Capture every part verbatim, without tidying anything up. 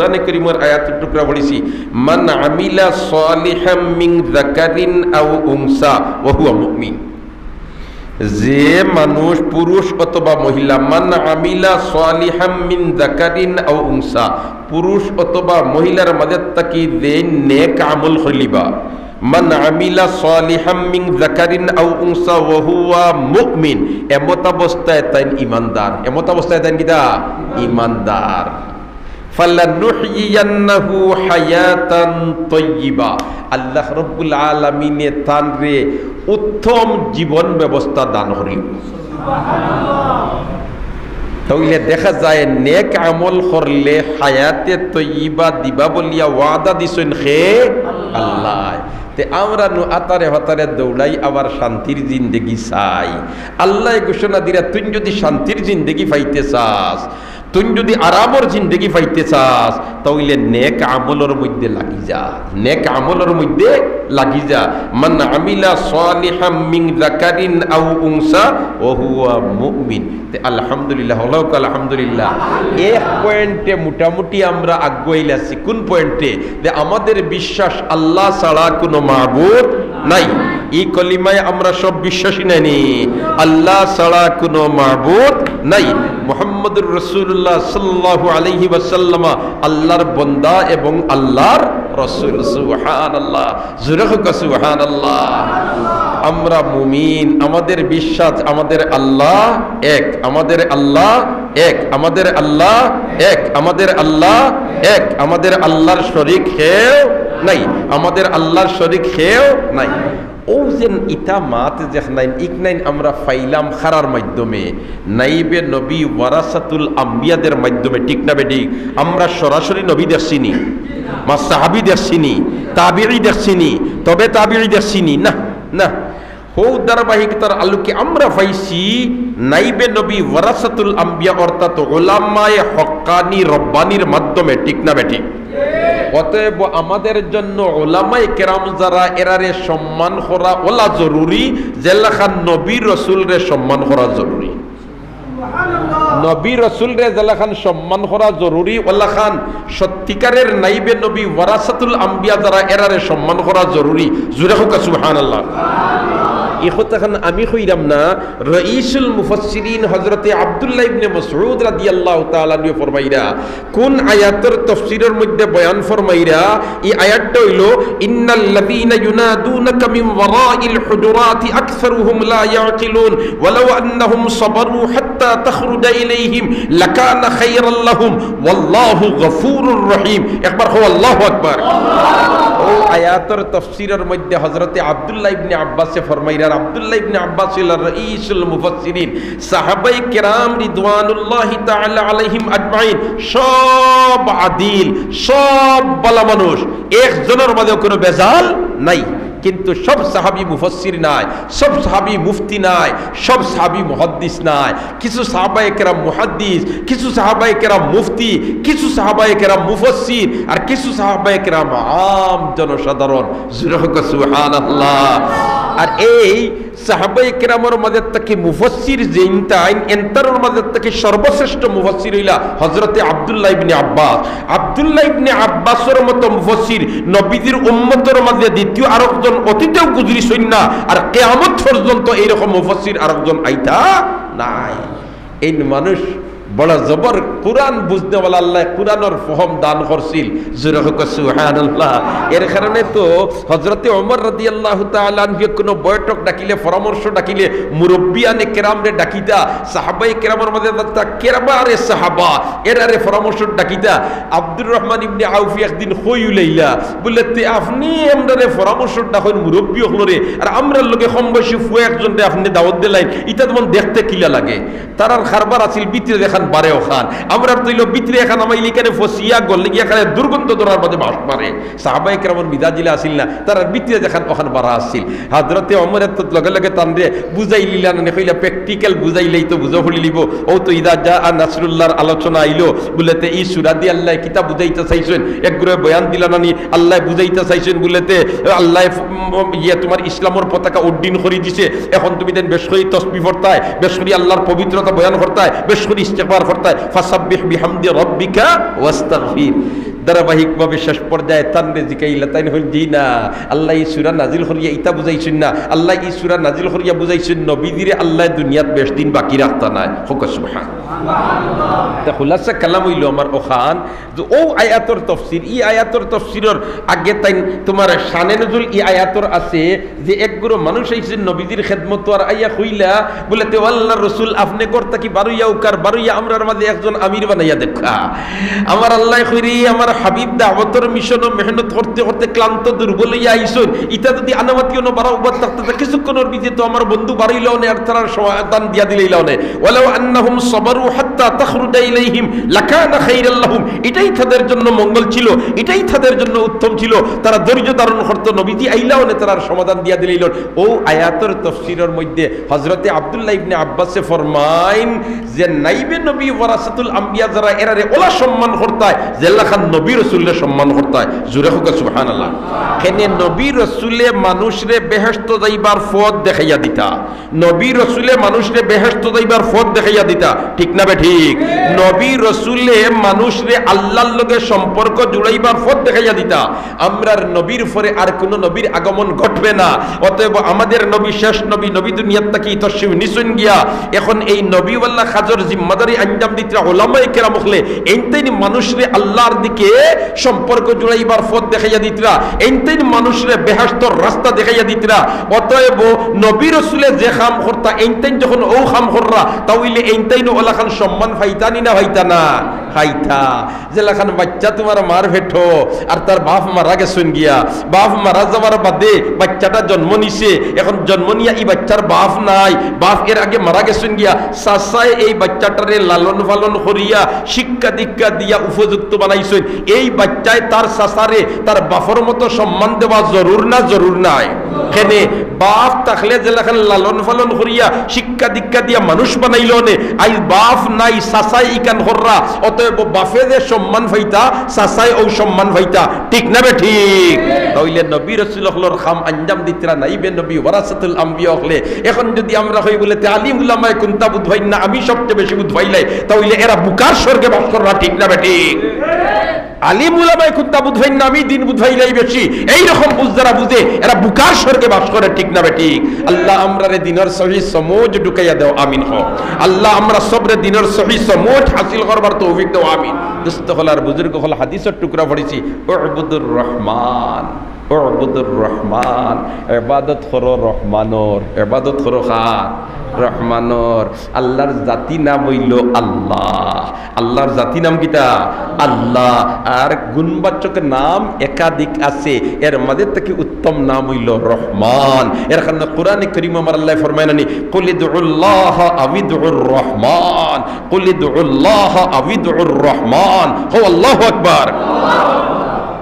কোরআনে করিমর আয়াতুর টুকরা পড়ছি, "মান আমিলা সালিহাম মিন যাকারিন আও উনসা ওয়া হুয়া মুমিন।" যে মানুষ, পুরুষ অথবা মহিলা, "মান আমিলা সালিহাম মিন যাকারিন আও উনসা", পুরুষ অথবা মহিলার মাঝে থাকি যে নেক আমল করিলিবা, "মান আমিলা সালিহাম মিন যাকারিন আও উনসা ওয়া হুয়া মুমিন", এমত অবস্থায় তাইন ইমানদার। এমত অবস্থায় তাইন কিতা? ইমানদার। "ফালানুহইয়ান্নাহু হায়াতান তাইয়্যিবা", আল্লাহ রব্বুল আলামিনে তানরে উত্তম জীবন ব্যবস্থা দান করিবা। তাইলে দেখা যায়, নেক আমল করলে হায়াতে তৈয়বা দিবা বলিয়া ওয়াদা দিছইন কে? আল্লাহ। তে আমরা নু আতারে হতারে দৌড়াই, আবার শান্তির জিন্দেগি চাই। আল্লায় ঘোষণা দিরা, তুই যদি শান্তির জিন্দেগি পাইতে চাস, তুই যদি আরামর জিন্দেগি পাইতে চাস, তাইলে নেক আমলর মধ্যে লাগি যা, নেক আমলর মধ্যে লাগি যা। "মান আমিলা সালিহাম মিন যাকারিন আও উনসা ওয়া হুয়া মুমিন।" তে আলহামদুলিল্লাহ, হলো আলহামদুলিল্লাহ। এক পয়েন্টে মোটামুটি আমরা আগুয়াইলাছি। কোন পয়েন্টে? যে আমাদের বিশ্বাস আল্লাহ ছাড়া কোনো মাবুদ নাই। এই কলিমায় আমরা সব বিশ্বাসী নাইনি? আল্লাহ ছাড়া কোনো মাবুদ নাই। মুহাম্মদুর রাসূলুল্লাহ সাল্লাল্লাহু আলাইহি ওয়াসাল্লাম আল্লাহর বন্দা এবং আল্লাহর রাসূল। সুবহানাল্লাহ। জোরে হোক সুবহানাল্লাহ। আমরা মুমিন, আমাদের বিশ্বাস, আমাদের আল্লাহ এক, আমাদের আল্লাহ এক, আমাদের আল্লাহ এক, আমাদের আল্লাহ এক, আমাদের আল্লাহর শরীক কেউ নাই, আমাদের আল্লাহর শরীক কেউ নাই। ও যেন ইতা মাত যেখানাইন ইকনাইন আমরা পাইলাম কারার মাধ্যমে, নাইবে নবী ওয়ারাসাতুল আম্বিয়াদের মাধ্যমে, ঠিক না বেঠিক? আমরা সরাসরি নবী দেখছি নি, মা সাহাবী দেখছি নি, তাবিঈ দেখছি নি, তবে তাবিঈ দেখছি নি? না, না। হউ ধারাবাহিকতার আলোকে আমরা পাইছি নাইবে নবী ওয়ারাসাতুল আম্বিয়া অর্থাৎ উলামায়ে হক্কানি রব্বানির মাধ্যমে, ঠিক না বেঠিক? অতএব আমাদের জন্য উলামায়ে কেরাম যারা, এরারে সম্মান করা অলা জরুরি, যেলাখান নবী রসুলরে সম্মান করা জরুরি। নবী রসুলরে যেলাখান সম্মান করা জরুরি, অলাখান সত্যিকারের নাইবে নবী ওয়ারাসাতুল আম্বিয়া যারা, এরারে সম্মান করা জরুরি। জোরে হোক সুবহানাল্লাহ। ই কথাখান আমি কইরাম না, রইসুল মুফাসসিরিন হযরতে আব্দুল্লাহ ইবনে মাসউদ রাদিয়াল্লাহু তাআলা আনহু ফরমাইরা, কোন আয়াতর তফসিরর মধ্যে বয়ান ফরমাইরা? ই আয়াতটা অইলো, "ইন্নাল্লাযীনা ইউনাদুনাকা মিন ওয়ারাইল হুজুরাতি আকসারুহুম লা ইয়াকিলুন, ওয়ালাউ আন্নাহুম সাবারু হাত্তা তাখরুজা ইলাইহিম লাকানা খায়রাল লাহুম, ওয়াল্লাহু গাফুরুর রহিম।" একবার কও, "আল্লাহু আকবার।" ও আয়াতর তফসিরর মধ্যে হযরতে আব্দুল্লাহ ইবনে আব্বাসে ফরমাইরা, আর আব্দুল্লাহ ইবনে আব্বাস অইলা রইসুল মুফাসসিরিন, সাহাবায়ে কেরাম রিদওয়ানুল্লাহি তাআলা আলাইহিম আজমাইন, সব আদিল, সব ভালা মানুষ, একজনর মাঝেও কোনো ভেজাল নাই। কিন্তু সব সাহাবী মুফাসসির নায়, সব সাহাবী মুফতি নায়, সব সাহাবী মুহাদ্দিস নায়। কিছু সাহাবায়ে কেরাম মুহাদ্দিস, কিছু সাহাবায়ে কেরাম মুফতি, কিছু সাহাবায়ে কেরাম মুফাসসির, আর কিছু সাহাবায়ে কেরাম আম জনসাধারণ। জোরে হোক সুবহানাল্লাহ। আর এই সাহাবায়ে কেরামর মাঝে থাকি মুফাসসির যেইনতাইন, এনতারর মাঝে থাকি সর্বশ্রেষ্ঠ মুফাসসির অইলা হযরতে আব্দুল্লাহ ইবনে আব্বাস। আব্দুল্লাহ ইবনে আব্বাসর মতো মুফাসসির নবীজির উম্মতর মাঝে দ্বিতীয় আরকজন অতীতেও গুজরিছইন না, আর কিয়ামত পর্যন্ত এইরকম মুফাসসির আরকজন আইতা নাই। এইন মানুষ বড় জবর, কুরআন বুঝনেওয়ালা, আল্লায় কুরআনর ফহম দান করছিল। জোরে হোক সুবহানাল্লাহ। এর কারণে তো হযরতে ওমর রাদিয়াল্লাহু তাআলা আনহু কোনো বৈঠক ডাকিলে, পরামর্শ ডাকিলে, মুরব্বিয়ানে কেরামরে ডাকিতা, সাহাবায়ে কেরামর মাঝে তা কেরাবারে সাহাবা, এরারে পরামর্শ ডাকিতা। আব্দুর রহমান ইবনে আউফ একদিন কই উলাইলা, বুলে, "তে আপনে আমরারে পরামর্শ ডাকইন মুরব্বি অকলরে, আর আমরার লগে কম বয়সী ফুয়া একজনরে আপনে দাওয়াত দিলাইন, ইটা তেমন দেখতে কিলা লাগে?" তারার কারবার আছিল ভিতরে যেখান বারে ওখান। আমরার তো অইলো ভিতরে এখান আমাইলে ইখানে ফসিয়া গলে গিয়া এখানে দুর্গন্ধ ধরার বাদে বাস মারে। সাহাবায়ে কেরামর মিজাজ ইলা আছিল না, তারার ভিতরে যেখান ওখান বারা আছিল। হযরতে ওমরে তো লগে লগে তানরে বুঝাইলিলা না নি, কইলা, "practical বুঝাইলেই তো বুঝা পড়িলিবো।" ও তো ইদা জা নাসরুল্লাহর আলোচনা আইলো, বুলে, "তে ই সূরা দি আল্লায় কিতা বুঝাইতা চাইছইন?" এক গ্রুপে বয়ান দিলা না নি, আল্লায় বুঝাইতা চাইছইন, বুলে, "তে আল্লায় ফ-, উম, ইয়ে তুমার ইসলামর পতাকা উড্ডীন করি দিছে, এখন তুমি দেন বেশ করি তসবি পড়তায়, বেশ করি আল্লাহর পবিত্রতা বয়ান করতায়, বেশ করি ইস্তেগফার করতায়, ফাসাব্বিহ বিহামদি রাব্বিকা ওয়াস্তাগফির।" ধারাবাহিকভাবে শেষ পর্যায়ে তানরে জিকাইলা, তাইন কইন, "জি না, আল্লায় ই সূরা নাজিল করিয়া ইতা বুঝাইছইন না, আল্লায় ই সূরা নাজিল করিয়া বুঝাইছইন নবীজিরে আল্লায় দুনিয়াত বেশ দিন বাকি রাখতা নায়।" কউক্কা সুবহান। তে খুলাসা কালাম অইলো আমার অখান, যে অউ আয়াতর তফসির, ই আয়াতর তফসিরর আগে তাইন তুমার শানে নুজুল ই আয়াতর আছে, যে এক গুরু মানুষ আইছইন নবীজির খেদমতো আর আইয়া কইলা, বুলে, "তে আল্লার রসুল, আপনে ঘর থাকি বারইয়া অউক্কা, বারইয়া আমরার মাঝে একজন আমির বানাইয়া দেউক্কা। আমার আল্লায় কইরি, আমার হাবিব দাওয়াতর মিশনো মেহনত করতে করতে ক্লান্ত দুর্বল অইয়া আইছইন, ইতা যুদি আনামাতি অনো বারউবাদ থাকতা, তে কিছুক্ষণর ভিতরে তো আমার বন্ধু বারইলা অনে আর তারার সমাধান দিয়া দিলাইলা অনে।" ওয়ালাউ আন্নাহুম সাবারু হাত্তা তাখরুজা ইলাইহিম লাকানা খাইরাল লাহুম, এটাই তাদের জন্য মঙ্গল ছিল, এটাই তাদের জন্য উত্তম ছিল। তারা ধৈর্য ধারণ করত, নবীজি আইলা অনে তারার সমাধান দিয়া দিলাইলা। অউ আয়াতর তফসিরর মধ্যে হযরতে আব্দুল্লাহ ইবনে আব্বাসে ফরমাইন যে নাইবে নবী ওয়ারাসাতুল আম্বিয়া যারা, এরারে অলা সম্মান করতায় যেলাখান নবী রসুলরে সম্মান করতায়। জুরে কউক্কা সুবহানাল্লাহ। কেনে নবী রসুলে মানুষরে বেহেশত যাইবার পথ দেখাইয়া দিতা। নবী রসুলে মানুষরে বেহেশত যাইবার পথ দেখাইয়া দিতা, ঠিক না বেঠিক? নবী রসুলে মানুষরে আল্লার লগে সম্পর্ক জুড়াইবার পথ দেখাইয়া দিতা। আমরার নবীর পরে আর কুনু নবীর আগমন ঘটবে না, অতএব আমাদের নবী শেষ নবী, নবী দুনিয়াত থাকি তশরিফ নিছইন গিয়া। এখন এই নবীওয়ালা কাজর জিম্মাদারি আঞ্জাম দিতরা ওলামায়ে কেরাম অকলে, এইনতাইন মানুষরে আল্লার দিকে সম্পর্ক জুড়াইবার পথ দেখাইয়া দিতরা, এইনতাইন মানুষরে বেহেশতর রাস্তা দেখাইয়া দিতরা। অতএব নবী রসুলে যে কাম করতা, এইনতাইন যখন অউ কাম কররা, তা অইলে এইনতাইনও অলাখান সম্মান পাইতা নি না পাইতা না? পাইতা। যেলাখান বাইচ্চা তুমার মার পেটো আর তার বাফ মারা গেছইন গিয়া, বাফ মারা যাওয়ার বাদে বাইচ্চাটা জন্ম নিছে, এখন জন্ম নিয়া ই বাইচ্চার বাফ নাই, বাফ এর আগে মারা গেছইন গিয়া, চাচায় এই বাইচ্চাটারে লালন পালন করিয়া শিক্ষা দীক্ষা দিয়া উপযুক্ত বানাইছইন। এই বাইচ্চায় তার চাচারে তার বাফর মতো সম্মান দেওয়া জরুর না জরুর নায়? কেনে বাফ থাকলে যেলাখান লালন পালন করিয়া শিক্ষা দীক্ষা দিয়া মানুষ বানাইলা অনে, আইজ বাফ নাই, চাচায় ইখান কররা, অতএব বাফে যে সম্মান পাইতা, চাচায় অউ সম্মান পাইতা, ঠিক না বেঠিক? তা অইলে নবী রসুল অকলর কাম আঞ্জাম দিতরা নাইবে নবী ওয়ারাসাতুল আম্বিয়া অকলে। এখন যুদি আমরা কই বুলে, "তে আলিম উলামায়ে কুন্তা বুঝ পাইন না, আমি সবচেয়ে বেশি বুঝ পাইলাই", তা অইলে এরা বুকার স্বর্গে বাস কররা, ঠিক না বেঠিক? আলিম উলামায়ে কুন্তা বুঝ পাইন না, আমি দিন বুঝ পাইলাই বেশি। এইরকম বুঝ যারা বুঝে, এরা বুকার স্বর্গে বাস করে, ঠিক না বেঠিক? আল্লাহ আমরারে দিনর সহি সমুজ ঢুকাইয়া দেও, আমিন কও। আল্লাহ আমরা সবরে দিনর সহি সমুজ হাসিল করবার তৌফিক দেও, আমিন। দোস্ত অকল আর বুজুর্গ অকল, হাদিসর টুকরা পড়ছি, "উ'বুদুর রহমান, উ'বুদুর রহমান", ইবাদত করো রহমানর, ইবাদত করো কার? রহমানর। আল্লাহর জাতি নাম অইলো আল্লাহ। আল্লাহর জাতি নাম কিতা? আল্লাহ। আর গুণবাচক নাম একাধিক আছে, এর মাঝে থাকি উত্তম নাম অইলো রহমান। এর কারণে কোরআনে করিম আমার আল্লাহ ফরমায় নানি, "কুল ইদউল্লাহ আও ইদউর রহমান, কুল ইদউল্লাহ আও ইদউর রহমান।" কও আল্লাহু আকবার।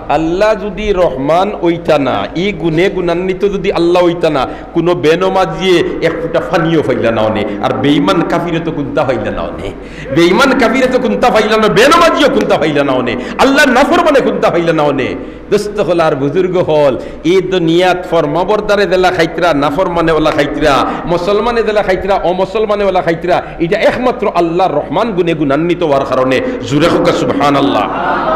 আল্লাহ যুদি রহমান অইতা না, ই গুণে গুণান্বিত যুদি আল্লাহ অইতা না, কুনু বেনমাজিয়ে এক ফুটা পানিও পাইলা না অনে, আর বেঈমান কাফিরে তো কুন্তা পাইলা না অনে। বেঈমান কাফিরে তো কুন্তা পাইলা না, বেনমাজিও কুন্তা পাইলা না অনে, আল্লাহর নাফরমানে কুন্তা পাইলা না অনে। দোস্ত অকল আর বুজুর্গ অকল, ই দুনিয়াত ফরমাবরদারে যেলা খাইতরা, নাফরমানে অলা খাইতরা, মুসলমানে যেলা খাইতরা, অমুসলমানে অলা খাইতরা, ইটা একমাত্র আল্লাহর রহমান গুণে গুণান্বিত অওয়ার কারণে। জুরে কউক্কা সুবহানাল্লাহ।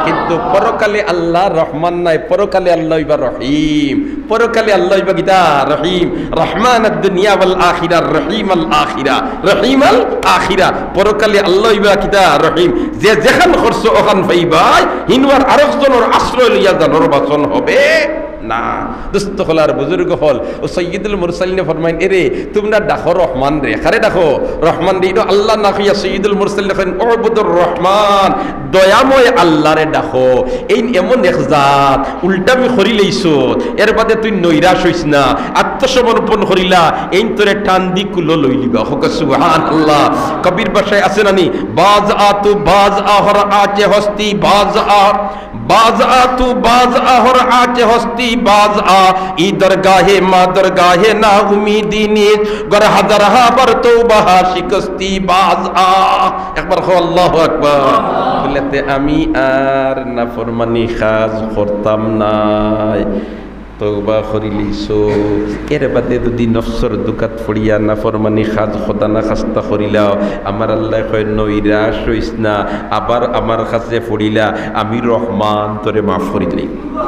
কিন্তু পরকালে আল্লাহ রহমান নায়, পরকালে আল্লাহ অইবা রহিম। পরকালে আল্লাহ অইবা কিতা? রহিম। রহমান আদ-দুনিয়া ওয়াল আখিরা, রহিম আল আখিরা, রহিম আল আখিরা। পরকালে আল্লাহ অইবা কিতা? রহিম। যে যেখান করছো অখান পাইবায়, হিনো আর আরক জনর আশ্রয় লইয়া জানর বাচন হবে না। দোস্ত অকল আর বুজুর্গ অকল, অউ সৈয়দুল মুরসালিনে ফরমাইন, "এরে, তুমরা ডাকো রহমানরে।" কারে ডাকো? রহমানরে। ইনো আল্লাহ না কইয়া সৈয়দুল মুরসালিনে কইন, "উ'বুদুর রহমান।" দয়াময় আল্লাহরে ডাকো। এইন এমন এক জাত, উল্টামি করিলাইছস, এর বাদে তুই নৈরাশ অইস না, আত্মসমর্পণ করিলা, এইন তোরে টান দি কুলো লইলিবা। কউক্কা সুবহানাল্লাহ। কবির ভাষায় আছে নানি, "বাজ আ তু বাজ আ, হর আচে হস্তি বাজ আ, বাজ আ তু বাজ আ, হর আচে হস্তি বাজ আ, ই দরগাহে মা দরগাহে না উমিদি নিজ, গর হাজার হা বর তৌবা হা শিকস্তি বাজ আ।" একবার কও আল্লাহু আকবার। বুলে, "তে আমি আর নাফরমানি কাজ করতাম নায়।" তওবা করিলিছো, এর বাদে যুদি নফসর ধুকাত পড়িয়া নাফরমানি কাজ খোদা না খাস্তা করিলাও, আমার আল্লায় কয়, "নৈরাশ অইস না, আবার আমার কাছে পড়িলা, আমি রহমান তোরে মাফ করি দিলাইমু।"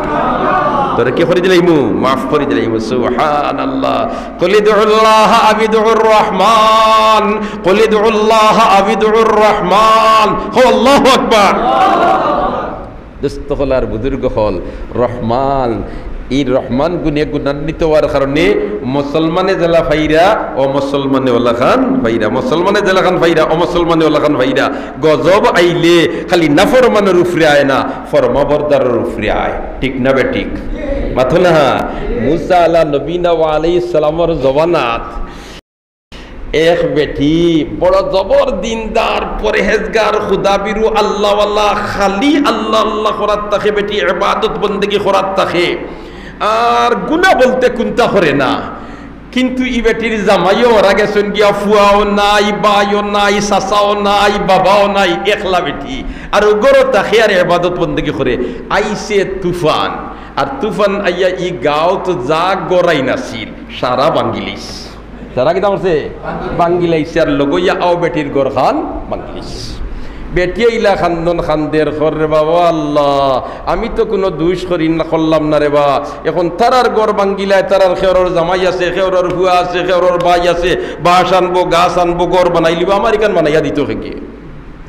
তোরে কি করি দিলাইমু? মাফ করি দিলাইমু। সুবহানাল্লাহ। কুল ইদউল্লাহ আবিদউর রহমান, কুল ইদউল্লাহ আবিদউর রহমান। হো, আল্লাহু আকবার। দোস্ত অকল আর বুজুর্গ অকল, রহমান, ই রহমান গুণে গুণান্বিত অওয়ার কারণে মুসলমানে যেলা ফাইরা, অমুসলমানে অলাখান ফাইরা, মুসলমানে যেলাখান ফাইরা, অমুসলমানে অলাখান ফাইরা। গজব আইলে খালি নাফরমানর উপরে আয় না, ফরমাবরদারর উপরে আয়। ঠিক না বেঠিক? মাতো না? মুসা আলা নবীনা ওয়া আলাইহিস সালামর জমানাত এক বেটি বড় জবর দিনদার, পরহেজগার, খুদাবিরু, আল্লাহওয়ালা, খালি আল্লাহ আল্লাহ করাত থাকে বেটি, ইবাদত বন্দেগি করাত থাকে, আর গুনা বলতে কুন্তা করে না। কিন্তু ই বেটির জামাইও মারা গেছইন গিয়া, ফুয়াও নাই, বাইও নাই, চাচাও নাই, বাবাও নাই, একলা বেটি। আর অউ ঘরো থাকে আর ইবাদত বন্দেগি করে। আইছে তুফান, আর তুফান আইয়া ই গাঁওত যা ঘর আইন আছিল, সারা ভাঙ্গিলিছে। সারা কিতা করছে? ভাঙ্গিলাইছে। আর লগইয়া আও বেটির ঘরখান ভাঙ্গিলাইছে। বেটিয়ে ইলা কান্দন কান্দের, কর রে বাবা আল্লাহ, আমি তো কুনু দুষ করি না, করলাম না রে বা। এখন তারার ঘর ভাঙ্গিলায়, তারার খেওরর জামাই আছে, খেওরর ফুয়া আছে, খেওরর বাই আছে, বাঁশ আনবো, গাছ আনবো, ঘর বানাইলিবো, আমার ইখান বানাইয়া দিতো কেগিয়ে?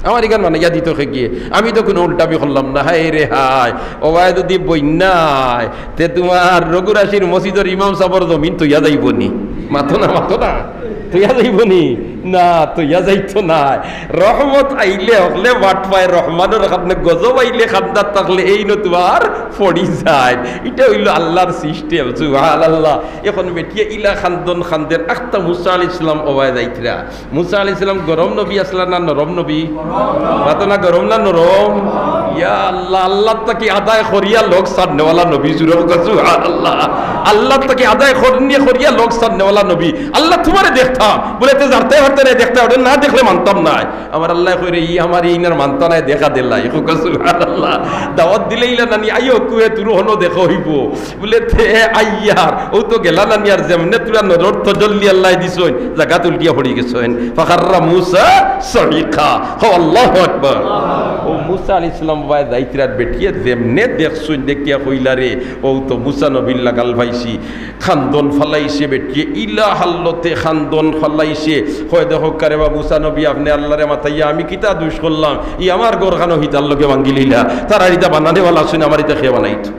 আমার ইখান বানাইয়া দিতো কেগিয়ে? আমি তো কুনু উল্টামি করলাম না। হায় রে হায়, অবায় যুদি বইন্যায়, তে তুমার রঘুরাশির মসজিদর ইমাম সাবর জমিন থইয়া যাইবো নি? মাতো না, মাতো না। থইয়া যাইবো নি? না, থইয়া যাইতো নায়। রহমত আইলে হকলে বাট পায়, রহমানর কান্দে, গজব আইলে কান্দাত থাকলে এইন তুমার পড়ি যায়। ইটা অইলো আল্লাহর system। সুবহানাল্লাহ। এখন বেটিয়ে ইলা কান্দন কান্দের, আখতা মুসা আলাইহিস সালাম অবায় যাইতরা। মুসা আলাইহিস সালাম গরম নবী আছলা না নরম নবী? মাতো না, গরম না নরম? ইয়া আল্লাহ, আল্লাহ থাকি আদায় করিয়া লগ ছাড়নেওয়ালা নবী, জুরে কউক্কা সুবহানাল্লাহ। আল্লাহ থাকি আদায় করিয়া, করিয়া লগ ছাড়নেওয়ালা নবী। আল্লাহ তুমারে দেখতাম, বুলে তে জারতায় পারতায় নায়, দেখতায় পারতায় নায়, না দেখলে মানতাম নায়। আমার আল্লায় কইরে, ই আমার ইনার মানতা নায়, দেখা দিলাই, কউক্কা সুবহানাল্লাহ। দাওয়াত দিলে ইলা নানি, আইও কুয়ে তুরু হনো দেখা অইবো। বুলে, তে আইয়ার, অউ তো গেলা নানি, আর যেমনে তুরা নজর তজল্লি আল্লায় দিছইন, জাগাত উল্টিয়া পড়ি গেছইন। ফাখাররা মুসা সাইকা। কও আল্লাহু আকবার। অউ মুসা আলাইহিস সালাম অবায় যাইতরার, বেটিয়ে যেমনে দেখছইন, দেখিয়া কইলা রে, অউ তো মুসা নবীর লাগাল পাইছি। কান্দন ফালাইছে বেটিয়ে, ইলা হালতে কান্দন ফালাইছে। কয়, দেখউক্কা রে বা মুসা নবী, আপনে আল্লাহরে মাতাইয়া আমি কিতা দুষ করলাম? ই আমার ঘরখানো হিতার লগে ভাঙ্গিলাইলা। তারার ইতা বানানেওয়ালা আছইন, আমার ইতা কে বানাইতো?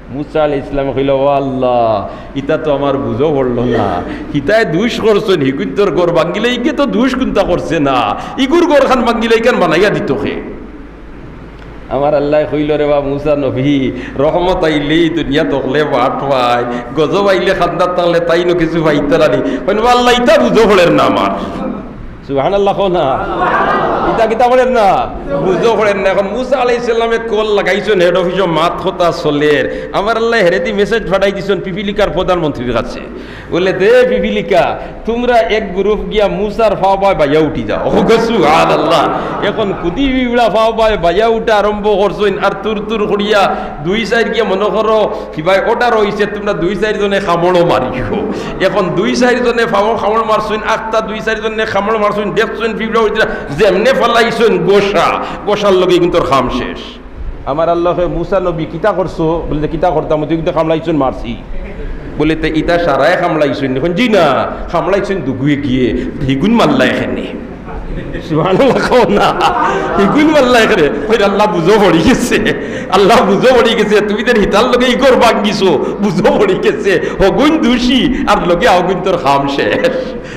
মুসা আলাইহিস সালামে কইলা, "ও আল্লাহ, ইতা তো আমার বুঝো পড়লো না। হিতায় দুষ করছইন, হিগুইন্তর ঘর ভাঙ্গিলাইগিয়ে তো দুষ কুন্তা করছে না। ইগুর ঘরখান ভাঙ্গিলাইখান বানাইয়া দিতো কে?" আমার আল্লায় কইলো, "রে বা মুসা নবী, রহমত আইলেই দুনিয়াত হকলে বাট পায়, গজব আইলে কান্দাত থাকলে তাইনও কিছু পাইতা নানি।" কইন, "ও আল্লাহ, ইতা বুঝো পড়ের না আমার।" সুবহানাল্লাহ কও না। ইতা কিতা পড়ের না? বুঝো পড়ের না। এখন মুসা আলাইহিস সালামে call লাগাইছইন, head office-ও মাত কথা চলের। আমার আল্লায় হেরেদি message পাঠাই দিছইন পিপিলিকার প্রধানমন্ত্রীর কাছে। বুলে, "দে পিপিলিকা, তুমরা এক group গিয়া মুসার ফাও বায় বাইয়া উঠি যাও।" কউক্কা সুবহানাল্লাহ। এখন কুদি পিপড়া ফাও বায় বাইয়া উঠা আরম্ভ করছইন, আর তুর তুর করিয়া দুই side গিয়া মনো করো, কিবায় order অইছে, তুমরা দুই চাইর জনে কামড়ও মারিও। এখন দুই চাইর জনে ফাও কামড় মারছইন, আখতা দুই চাইর জনে কামড় মারছইন, দেখছইন পিপড়া উঠিরা, যেমনে ফালাইছইন ঘষা, ঘষার লগে কিন্তু ওর কাম শেষ। আমার আল্লায় কয়, "মুসা নবী, কিতা করছো?" বুলে, "কিতা করতাম, তুই কিন্তু কামড়াইছইন, মারছি।" বুলে, "তে ইতা সারায় কামড়াইছইন?" কইন, "জি না, কামড়াইছইন দুগুয়ে গিয়ে, হিগুন মারলা এখানে।" সুবহানাল্লাহ কও না। হিগুন মারলা এখানে। কইন, "আল্লাহ বুঝো পড়ি গেছে, আল্লাহ বুঝো পড়ি গেছে, তুমি যেন হিতার লগে ইগর ভাঙ্গিছো, বুঝো পড়ি গেছে, হগুন দুষী, আর লগে আগুন তোর কাম শেষ।"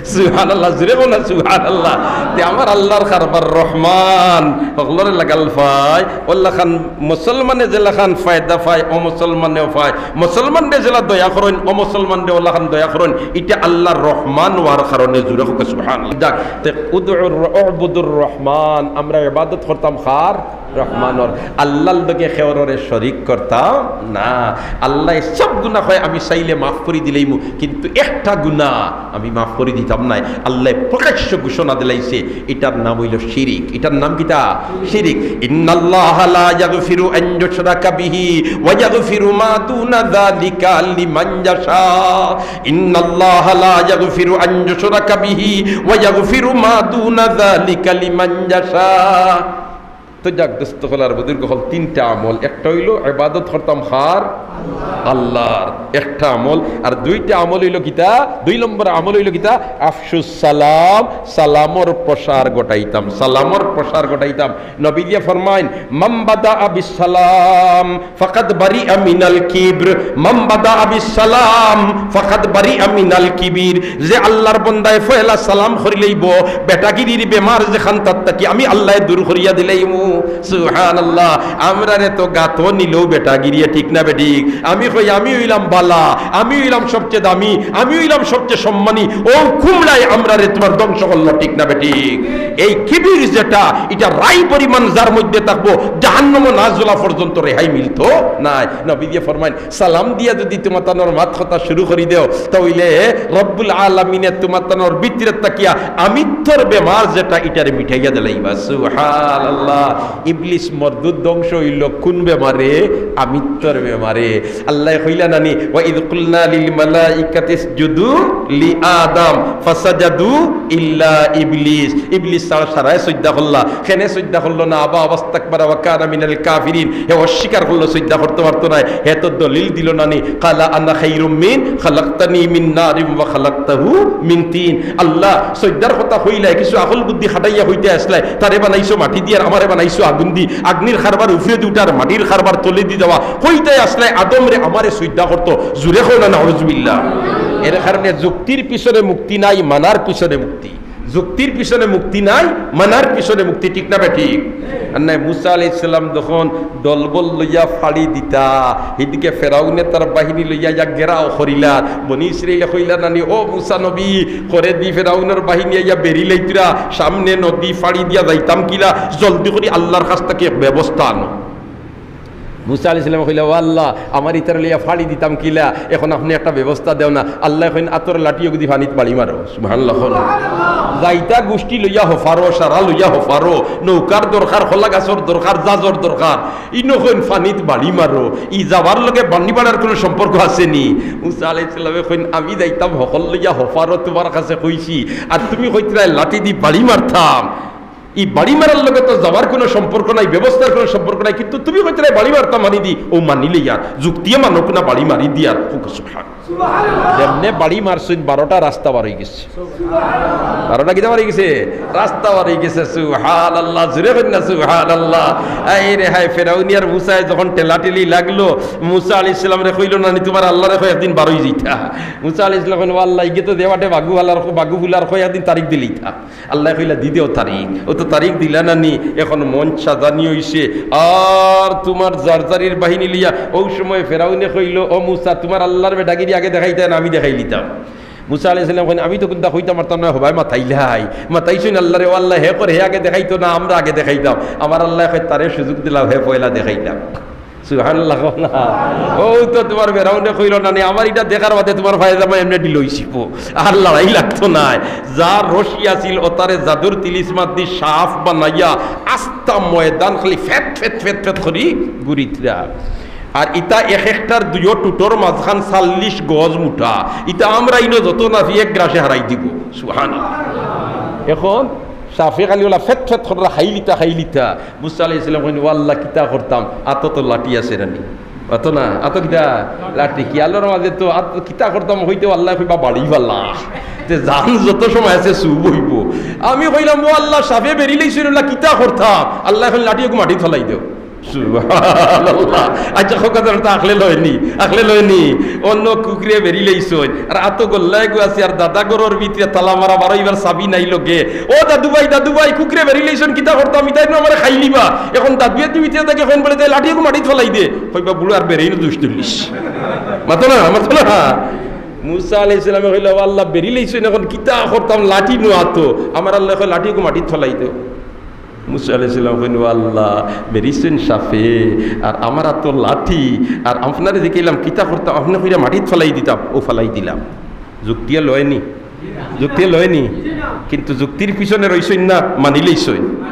সুবহানাল্লাহ, জুরে কও না সুবহানাল্লাহ। তে আমার আল্লাহর কারবার রহমান, হকলরে লাগাল পায়, অলাখান মুসলমানে যেলাখান ফায়দা পায়, অমুসলমানেও পায়। মুসলমানরে যেলা দয়া করইন, অমুসলমানরে অলাখান দয়া করইন। ইটা আল্লাহর রহমান অওয়ার কারণে, জুরে কউক্কা সুবহানাল্লাহ। যাক, তে উদউর উবুদুর রহমান, আমরা ইবাদত করতাম কার? রহমানর। আল্লাহর লগে কেউররে শরিক করতাম না। আল্লায় সব গুনা কয় আমি চাইলে মাফ করি দিলাইমু, কিন্তু একটা গুনা আমি মাফ করি দিতাম নায়। আল্লায় প্রকাশ্য ঘোষণা দিলাইছে, ইটার নাম অইলো শিরিক। ইটার নাম কিতা? শিরিক। ইন্নাল্লাহা লা ইয়াগফিরু আন ইউশরাকা বিহি ওয়া ইয়াগফিরু মা দুনা যালিকা লিমান ইয়াশা। ইন্নাল্লাহা লা ইয়াগফিরু আন ইউশরাকা বিহি ওয়া ইয়াগফিরু মা দুনা যালিকা লিমান ইয়াশা। তো যাক, দোস্ত অকল আর বুজুর্গ অকল, তিনটা আমল, একটা অইলো ইবাদত করতাম কার? আল্লাহর, একটা আমল। আর দুইটা আমল অইলো কিতা? দুই নম্বর আমল অইলো কিতা? আফশুস সালাম, সালামর প্রসার ঘটাইতাম, সালামর প্রসার ঘটাইতাম। নবীজিয়ে ফরমাইন, মান বাদাআ বিস সালাম ফাকাদ বারিআ মিনাল কিবর, মান বাদাআ বিস সালাম ফাকাদ বারিআ মিনাল কিবির। যে আল্লাহর বন্দায় পয়লা সালাম করি লইবো, বেটাগিরির বেমার যেখান তার থাকি আমি আল্লায় দূর করিয়া দিলাইমু। সুবহানাল্লাহ। আমরারে তো গাতো নিলেও বেটাগিরিয়ে, ঠিক না বেঠিক? আমি কই, আমি অইলাম বালা, আমি অইলাম সবচেয়ে দামি, আমি অইলাম সবচেয়ে সম্মানী। ও কুমড়ায় আমরারে তোমার ধ্বংস করলো, ঠিক না বেঠিক? এই কিবির যেটা, ইটা রাই পরিমাণ যার মধ্যে থাকবো, জাহান্নামো না জ্বলা পর্যন্ত রেহাই মিলতো নায়। নবীজিয়ে ফরমাইন, সালাম দিয়া যদি তুমাতানোর মাত কথা শুরু করি দেও, তাইলে রব্বুল আলামিনে তুমাতানোর ভিতরে থাকিয়া আমিত্বর বেমার যেটা, ইটারে মিটাইয়া দিলাইবা। সুবহানাল্লাহ। ইবলিস মরদুদ ধ্বংস অইলো কোন বেমারে? আমিত্বর বেমারে। আল্লায় কইলা নানি, "ওয়া ইয কুলনা লিল মালাইকাতি ইসজুদু লি আদম ফাসাজাদু ইল্লা ইবলিস।" ইবলিস ছাড়া সারায় সইজদা করলা। কেনে সইজদা করলো না? আবা ওয়াস্তাকবারা ওয়া কানা মিনাল কাফিরিন। হে অস্বীকার করলো, সইজদা করতে পারতো নায়। হে তো দলিল দিলো নানি, "ক্বালা আনা খায়রুম মিন, খালাকতানি মিন নারিন ওয়া খালাকতাহু মিন তিন।" আল্লাহ সইজদার কথা কইলা, কিছু আকল বুদ্ধি খাটাইয়া কইতায় আছলায়, "তারে বানাইছো মাটি দি আর আমারে বানাইছো আগুন দি, আগ্নির কারবার উপরেদি উঠার, মাটির কারবার তলেদি যাওয়া।" কইতায় আছলায়, "আদমরে আমারে সইজদা করতো।" জুরে কও না, নাউজুবিল্লাহ। এর কারণে যুক্তির পিছনে মুক্তি নাই, মানার পিছনে মুক্তি। যুক্তির পিছনে মুক্তি নাই, মানার পিছনে মুক্তি, ঠিক না বেঠিক? আর নায়, মুসা আলাইহিস সালাম যখন দলবল লইয়া ফাড়ি দিতা, হিদিকে ফেরাউনে তার বাহিনী লইয়া ইয়া ঘেরাও করিলা। বনি ইসরাইলে কইলা নানি, "ও মুসা নবী, করেদি ফেরাউনর বাহিনী আইয়া বেড়ি লাইতরা, সামনে নদী ফাড়ি দিয়া যাইতাম কিলা, জলদি করি আল্লাহর কাছ থাকি এক ব্যবস্থা আনো।" মুসা আলাইহিস সালামে কইলা, "ও আল্লাহ, আমার ইতারে লইয়া ফাড়ি দিতাম কিলা, এখন আপনে একটা ব্যবস্থা দেও না।" আল্লায় কইন, "আতর লাঠি অগুদি পানিত বাড়ি মারো।" সুবহানাল্লাহ। যাইতা গুষ্টি লইয়া হফারো, সারা লইয়া হফারো, নৌকার দরকার, কলা গাছর দরকার, জাজর দরকার, ইনো কইন পানিত বাড়ি মারো। ই যাওয়ার লগে বাড়ি মারার কুনু সম্পর্ক আছে নি? মুসা আলাইহিস সালামে কইন, "আমি যাইতাম হকল লইয়া হফারো, তুমার কাছে কইছি, আর তুমি কইতরায় লাঠি দি বাড়ি মারতাম।" ই বাড়ি মারার লগে তো যাওয়ার কুনু সম্পর্ক নাই, ব্যবস্থার কুনু সম্পর্ক নাই, কিন্তু তুমি কইতরায় বাড়ি মারতাম পানি দি, অউ মানিলে ইয়ার যুক্তিয়ে মানো কুনা বাড়ি মারি দিয়ার। হুক সুবহান। যেমনে বাড়ি মারছইন, বারোটা রাস্তা বার অইগেছে। বারোটা কিতা বার অইগেছে? রাস্তা বার অইগেছে। সুবহানাল্লাহ, জুরে কইন না সুবহানাল্লাহ। এই রে হায়, ফেরাউনি আর মুসায় যখন ঠেলাঠেলি লাগলো, মুসা আলাইহিস সালামরে কইলো নানি, "তুমার আল্লাহরে কও একদিন বার অই যাইতা।" মুসা আলাইহিস সালাম কইন, "ও আল্লাহ, ইগে তো দেওয়াটে বাগু ফালার, বাগু ফুলার, কও একদিন তারিখ দিলিতা।" আল্লায় কইলা, "দি দেও তারিখ।" অউ তো তারিখ দিলা নানি, এখন মঞ্চ সাজানি অইছে। আর তুমার জারজারির বাহিনী লইয়া, অউ সময় ফেরাউনে কইলো, "ও মুসা, তুমার আল্লাহর বেটাগিরি আগে দেখাইতায় না আমি দেখাইলিতাম?" মুসা আলাইহিস সালাম কইন, "আমি তো কুন্তা কইতাম পারতাম না, হবায় মাতাইলাই।" মাতাইছইন আল্লাহরে, "ও আল্লাহ, হে কর, হে আগে দেখাইতো না, আমরা আগে দেখাইতাম?" আমার আল্লায় কইন, "তারে সুযোগ দিলাও, হে পয়লা দেখাইলাম।" সুবহানাল্লাহ কও না। অউ তো তুমার ফেরাউনে কইলো নানি, "আমার ইটা দেখার বাদে তুমার পায়জামা এমনে ঢিলা অইযিবো, আর লড়াই লাগতো নায়।" যার রশি আছিল, অতারে জাদুর তিলিসমাত দি সাপ বানাইয়া আস্তা ময়দান খালি ফেত ফেত ফেত ফেত করি ঘুরিতরা। আর ইতা এক একটার দুইও টুটর মাঝখান চাল্লিশ গজ মুটা। ইতা আমরা ইনো যত নাচি এক গ্রাসে হারাই দিবো। সুবহানাল্লাহ। এখন সাপে খালি অলা ফেত ফেত কররা খাইলিতা, খাইলিতা। মুসা আলাইহিস সালাম কইন, "ও আল্লাহ, কিতা করতাম? আতো তো লাঠি আছে নানি?" অতো না, আতো কিতা? লাঠি। কি আল্লাহর মাঝে তো আতো কিতা করতাম কইতে আল্লায় কইবা বাড়ি ফালা। তে জান যত সময় আছে সুব অইবো। আমি কইলাম, "ও আল্লাহ, সাপে বেড়ি লাইছইন, অলা কিতা করতাম?" আল্লায় কইন, "লাঠি অগু মাটিত ফালাই দেও।" সুবহানাল্লাহ। আচ্ছা, কউক্কা তো আকলে লয়নি, আকলে লয়নি। অনো কুকুরে বেড়ি লাইছইন, আর আতো গল্লা এগু আছে, আর দাদা ঘরর ভিতরে তালা মারা, বারইবার চাবি নাই লগে। "ও দাদু ভাই, দাদু ভাই, কুকুরে বেড়ি লাইছইন, কিতা করতাম? ইতায় নু আমারে খাইলিবা।" এখন দাদুয়ে দি ভিতরে থাকি কইন বুলে, "তে লাঠি অগু মাটিত ফালাই দে।" কইবা, "বুড়া আর বেড়ির দুষ ধরিস।" মাতো না, মাতো না। মুসা আলাইহিস সালামে কইলা, "ও আল্লাহ, বেড়ি লাইছইন, অখন কিতা করতাম, লাঠি নু আতো।" আমার আল্লায় কয়, "লাঠি অগু মাটিত ফালাই দেও।" মুসা আলাইহিস সালামে কইন, "ও আল্লাহ, বেড়িছইন সাপে, আর আমার আতো লাঠি, আর আপনারে জিকাইলাম কিতা করতাম, আপনে কইরা মাটিত ফালাই দিতাম, অউ ফালাই দিলাম।" যুক্তিয়ে লয়নি? যুক্তিয়ে লয়নি? কিন্তু যুক্তির পিছনে রইছইন না, মানিলাইছইন।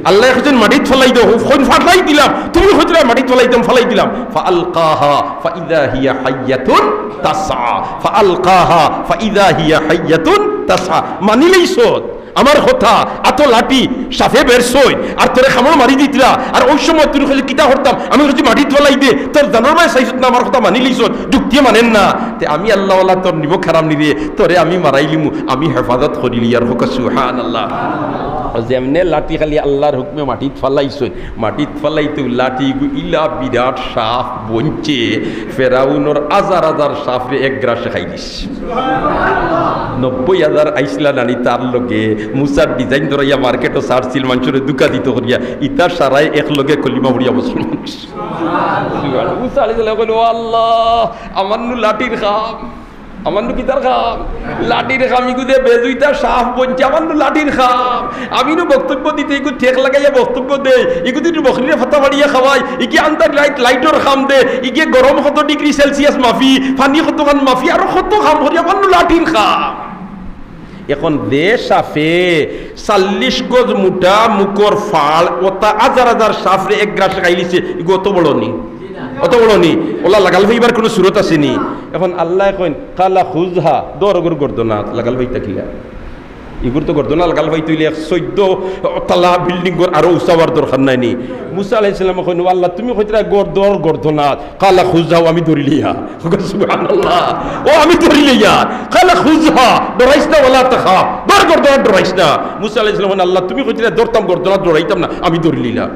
আল্লায় কইছইন, "মাটিত ফালাই দেও", কইন, "ফালাই দিলাম।" তুমি কইতরায়, "মাটিত ফালাই দিতাম, ফালাই দিলাম।" ফাআলকাহা ফাইযা হিয়া হাইয়াতুন তাসআ। ফাআলকাহা ফাইযা হিয়া হাইয়াতুন তাসআ। মানিলাইছইন আমার কথা, আতো লাঠি, সাপে বেড়ছইন, আর তোরে কামড় মারি দিতরা, আর অউ সময় তুই কইলে, "কিতা করতাম?" আমি কইছি, "মাটিত ফালাই দে।" তোর জানর বায় চাইছত না, আমার কথা মানিলাইছত, যুক্তিয়ে মানের না। তে আমি আল্লাহওয়ালা, তোর নিমক হারাম নি রে, তোরে আমি মারাইলিমু, আমি হেফাজত করিলিয়ার। কউক্কা সুবহানাল্লাহ। যেমনে লাঠি খালি আল্লাহর হুকমে মাটিত ফালাইছইন, মাটিত ফালাইতেউ লাঠি ইগু ইলা বিরাট সাপ বনছে, ফেরাউনর হাজার হাজার সাপরে এক গ্রাসে খাইলিছে। নব্বই হাজার আইছলা নানি তার লগে, মুসার design ধরাইয়া মার্কেটো ছাড়ছিল, মানষরে ধুকা দিতো করিয়া, ইতা সারায় একলগে কলিমা পড়িয়া মুসলমান অইছে। মুসা আলাইহিস সালামে কইলা, "ও আল্লাহ, আমার নু লাঠির কাম, আমার নু কিতার কাম? লাঠির কাম, ইগু যে বেজুইতা সাপ বনছে, আমার নু লাঠির কাম। আমি নু বক্তব্য দিতে, ইগু ঠেক লাগাইয়া বক্তব্য দেয়, ইগু দিন বকরিরে ফাতা ফাড়িয়া খাওয়ায়, ইগিয়ে আন্দার লাইট, লাইটর কাম দেয়, ইগিয়ে গরম কত degree Celsius মাফি, পানি কতখান মাফি, আরো কত কাম করি, আমার নু লাঠির কাম।" এখন যে সাপে চাল্লিশ গজ মুটা মুখর ফাড়, অতা হাজার হাজার সাপরে এক গ্রাসে খাইলিছে, ইগু অত বড় নি? অত বড় নি? অলা লাগাল পাইবার কুনু সুরত আছে নি? এখন আল্লায় কইন, "কালা খুযহা", ধর অগুর গর্দনাত, লাগাল পাইতা কিলা? ইগুর তো গর্দনাত লাগাল পাইতে অইলে এক চৌদ্দ তালা building ঘর আরো উঁচা অওয়ার দরকার নাই নি? মুসা আলাইহিস সালামে কইন, "ও আল্লাহ, তুমি কইতরায় গর্দর গর্দনাত, কালা খুযহা, আমি ধরিলিয়ার।" সুবহানাল্লাহ। "ও আমি ধরিলিয়ার।" কালা খুযহা, ডরাইস না, ওয়ালা তাখাফ, ধর গর্দনাত, ডরাইস না। মুসা আলাইহিস সালামে কইন, "আল্লাহ, তুমি কইতরায় ধরতাম গর্দনাত, ডরাইতাম না, আমি ধরিলিয়ার।"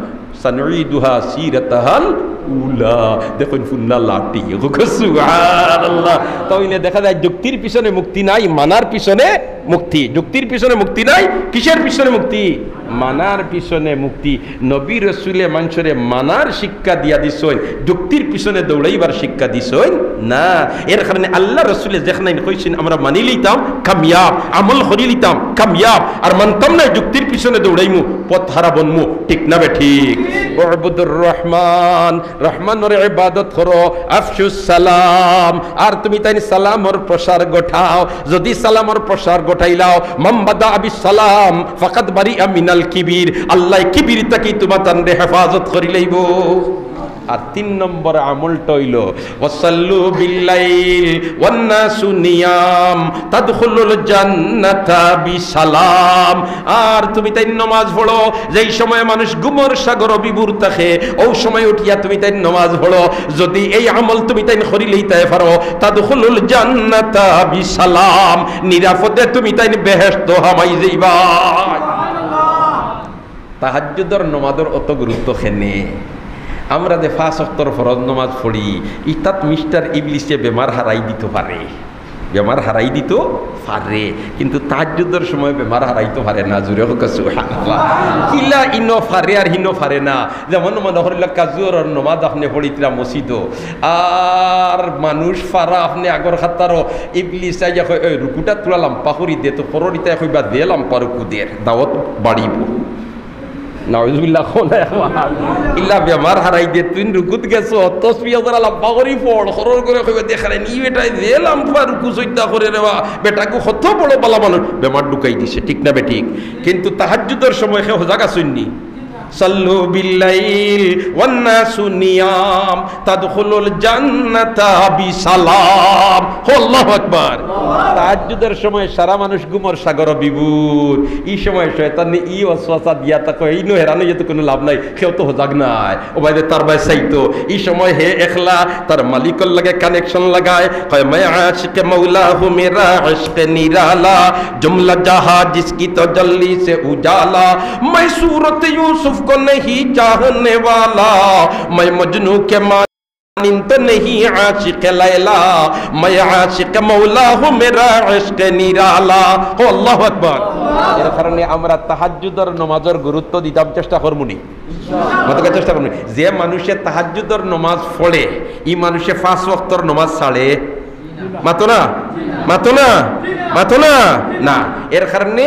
সানুঈদুহা সিরাতাহাল উলা। দেখইন, ফুন্না লাঠি। সুবহানাল্লাহ। তাইলে দেখা যায়, যুক্তির পিছনে মুক্তি নাই, মানার পিছনে মুক্তি। যুক্তির পিছনে মুক্তি নাই, কিসের পিছনে মুক্তি? মানার পিছনে মুক্তি। নবী রসুলে মানষরে মানার শিক্ষা দিয়া দিছইন, যুক্তির পিছনে দৌড়াইবার শিক্ষা দিছইন না। এর কারণে আল্লাহ রসুলে যেখানে কইছইন, আমরা মানিলিতাম কামিয়াব, আমল করিলিতাম কামিয়াব, আর মানতাম না, যুক্তির পিছনে দৌড়াইমু, পথ হারা বনমু, ঠিক না বেঠিক? উবুদুর রহমান, রহমানর ইবাদত করো, আফশুস সালাম, আর তুমি তাইন সালামর প্রসার ঘটাও। যদি সালামর প্রসার ঘটাইলাও, মান বাদাআ বিস সালাম ফাকাদ বারিআ মিনাল কিবির, আল্লায় কিবির থাকি তুমাতানরে হেফাজত করিলাইবো। আর তিন নম্বর আমলটা অইলো, ওয়াসাল্লু বিল্লাইল ওয়ান্নাসু নিয়াম তাদখুলুল জান্নাতা বিসালাম। আর তুমি তাইন নমাজ পড়ো, যেই সময় মানুষ ঘুমর সাগরো বিভোর থাকে, অউ সময় উঠিয়া তুমি তাইন নমাজ পড়ো। যদি এই আমল তুমি তাইন করিলাইতায় পারো, তাদখুলুল জান্নাতা বিসালাম, নিরাপদে তুমি তাইন বেহেশতো হামাই যাইবা। তাহাজ্জুদর নমাজর অত গুরুত্ব কেনে? আমরা যে পাঁচ ওয়াক্তর ফরজ নমাজ পড়ি, ইতাত মিস্টার ইবলিসে বেমার হারাই দিতো পারে, বেমার হারাই দিতো পারে, কিন্তু তাহাজ্জুদর সময় বেমার হারাইতো পারে না। জুরে কউক্কা সুবহানাল্লাহ। কিলা ইনো পারে আর হিনো পারে না? যেমন মনো করিলা কাজুহরর নমাজ আপনে পড়িতরা মসজিদো, আর মানুষ পারা আপনে আগর কাতারো, ইবলিস আইয়া কয়, "ওই রুকুটা থুড়া লাম্বা করি দে তো," কররিতায় কইবা, "দে লাম্বা রুকু দের, দাওয়াত বাড়িবো।" নাউজুবিল্লাহ, কও না একবার। ইলা বেমার হারাই দে, তুইন রুকুত গেছো, তসবিহ জরা লাম্বা করি পড়, খরর করে কইবা, "দেখরে নি বেটায় যে লাম্বা রুকু সইজদা করে রে বা, বেটাগু কত বড় বালা মানুষ, বেমার ঢুকাই দিছে", ঠিক না বেঠিক? কিন্তু তাহাজ্জুদর সময় কেউ হজাগ আছইন নি? সাল্লু বিল্লাইল ওয়ান্নাসু নিয়াম। তাদখুলুল জান্নাতা বিসালাম। হো, আল্লাহু আকবার। তাহাজ্জুদর সময় সারা মানুষ ঘুমর সাগরো বিভোর। ই সময় শয়তানে ই ওয়াসওয়াসা দিয়া থাকো, ইনো হেরান অইয়া তো কুনু লাভ নাই, কেউ তো হজাগ নাই। ও ভাই, তার ভাই চাইতো, ই সময় হে একলা তার মালিকর লগে connection লাগায়, কয়, "মে আশিক মৌলা হুঁ, মেরা ইশক নিরালা, জুমলা জাহাঁ জিসকি তজল্লি সে উজালা, মে সুরত য়ুসুফ কো নেহি চাহনে ওয়ালা, মে মজনু কে মা" মানিন তো নেহি আশিক লায়লা, মে আশিক মৌলা হুঁ, মেরা ইশক নিরালা। হো, আল্লাহু আকবার। এর কারণে আমরা তাহাজ্জুদর নমাজর গুরুত্ব দিতাম চেষ্টা করমুনি। মাতউক্কা, চেষ্টা করমুনি। যে মানুষে তাহাজ্জুদর নমাজ পড়ে, ই মানুষে পাঁচ ওয়াক্তর নমাজ ছাড়ে, মাতো না, মাতো না, মাতো না। না, এর কারণে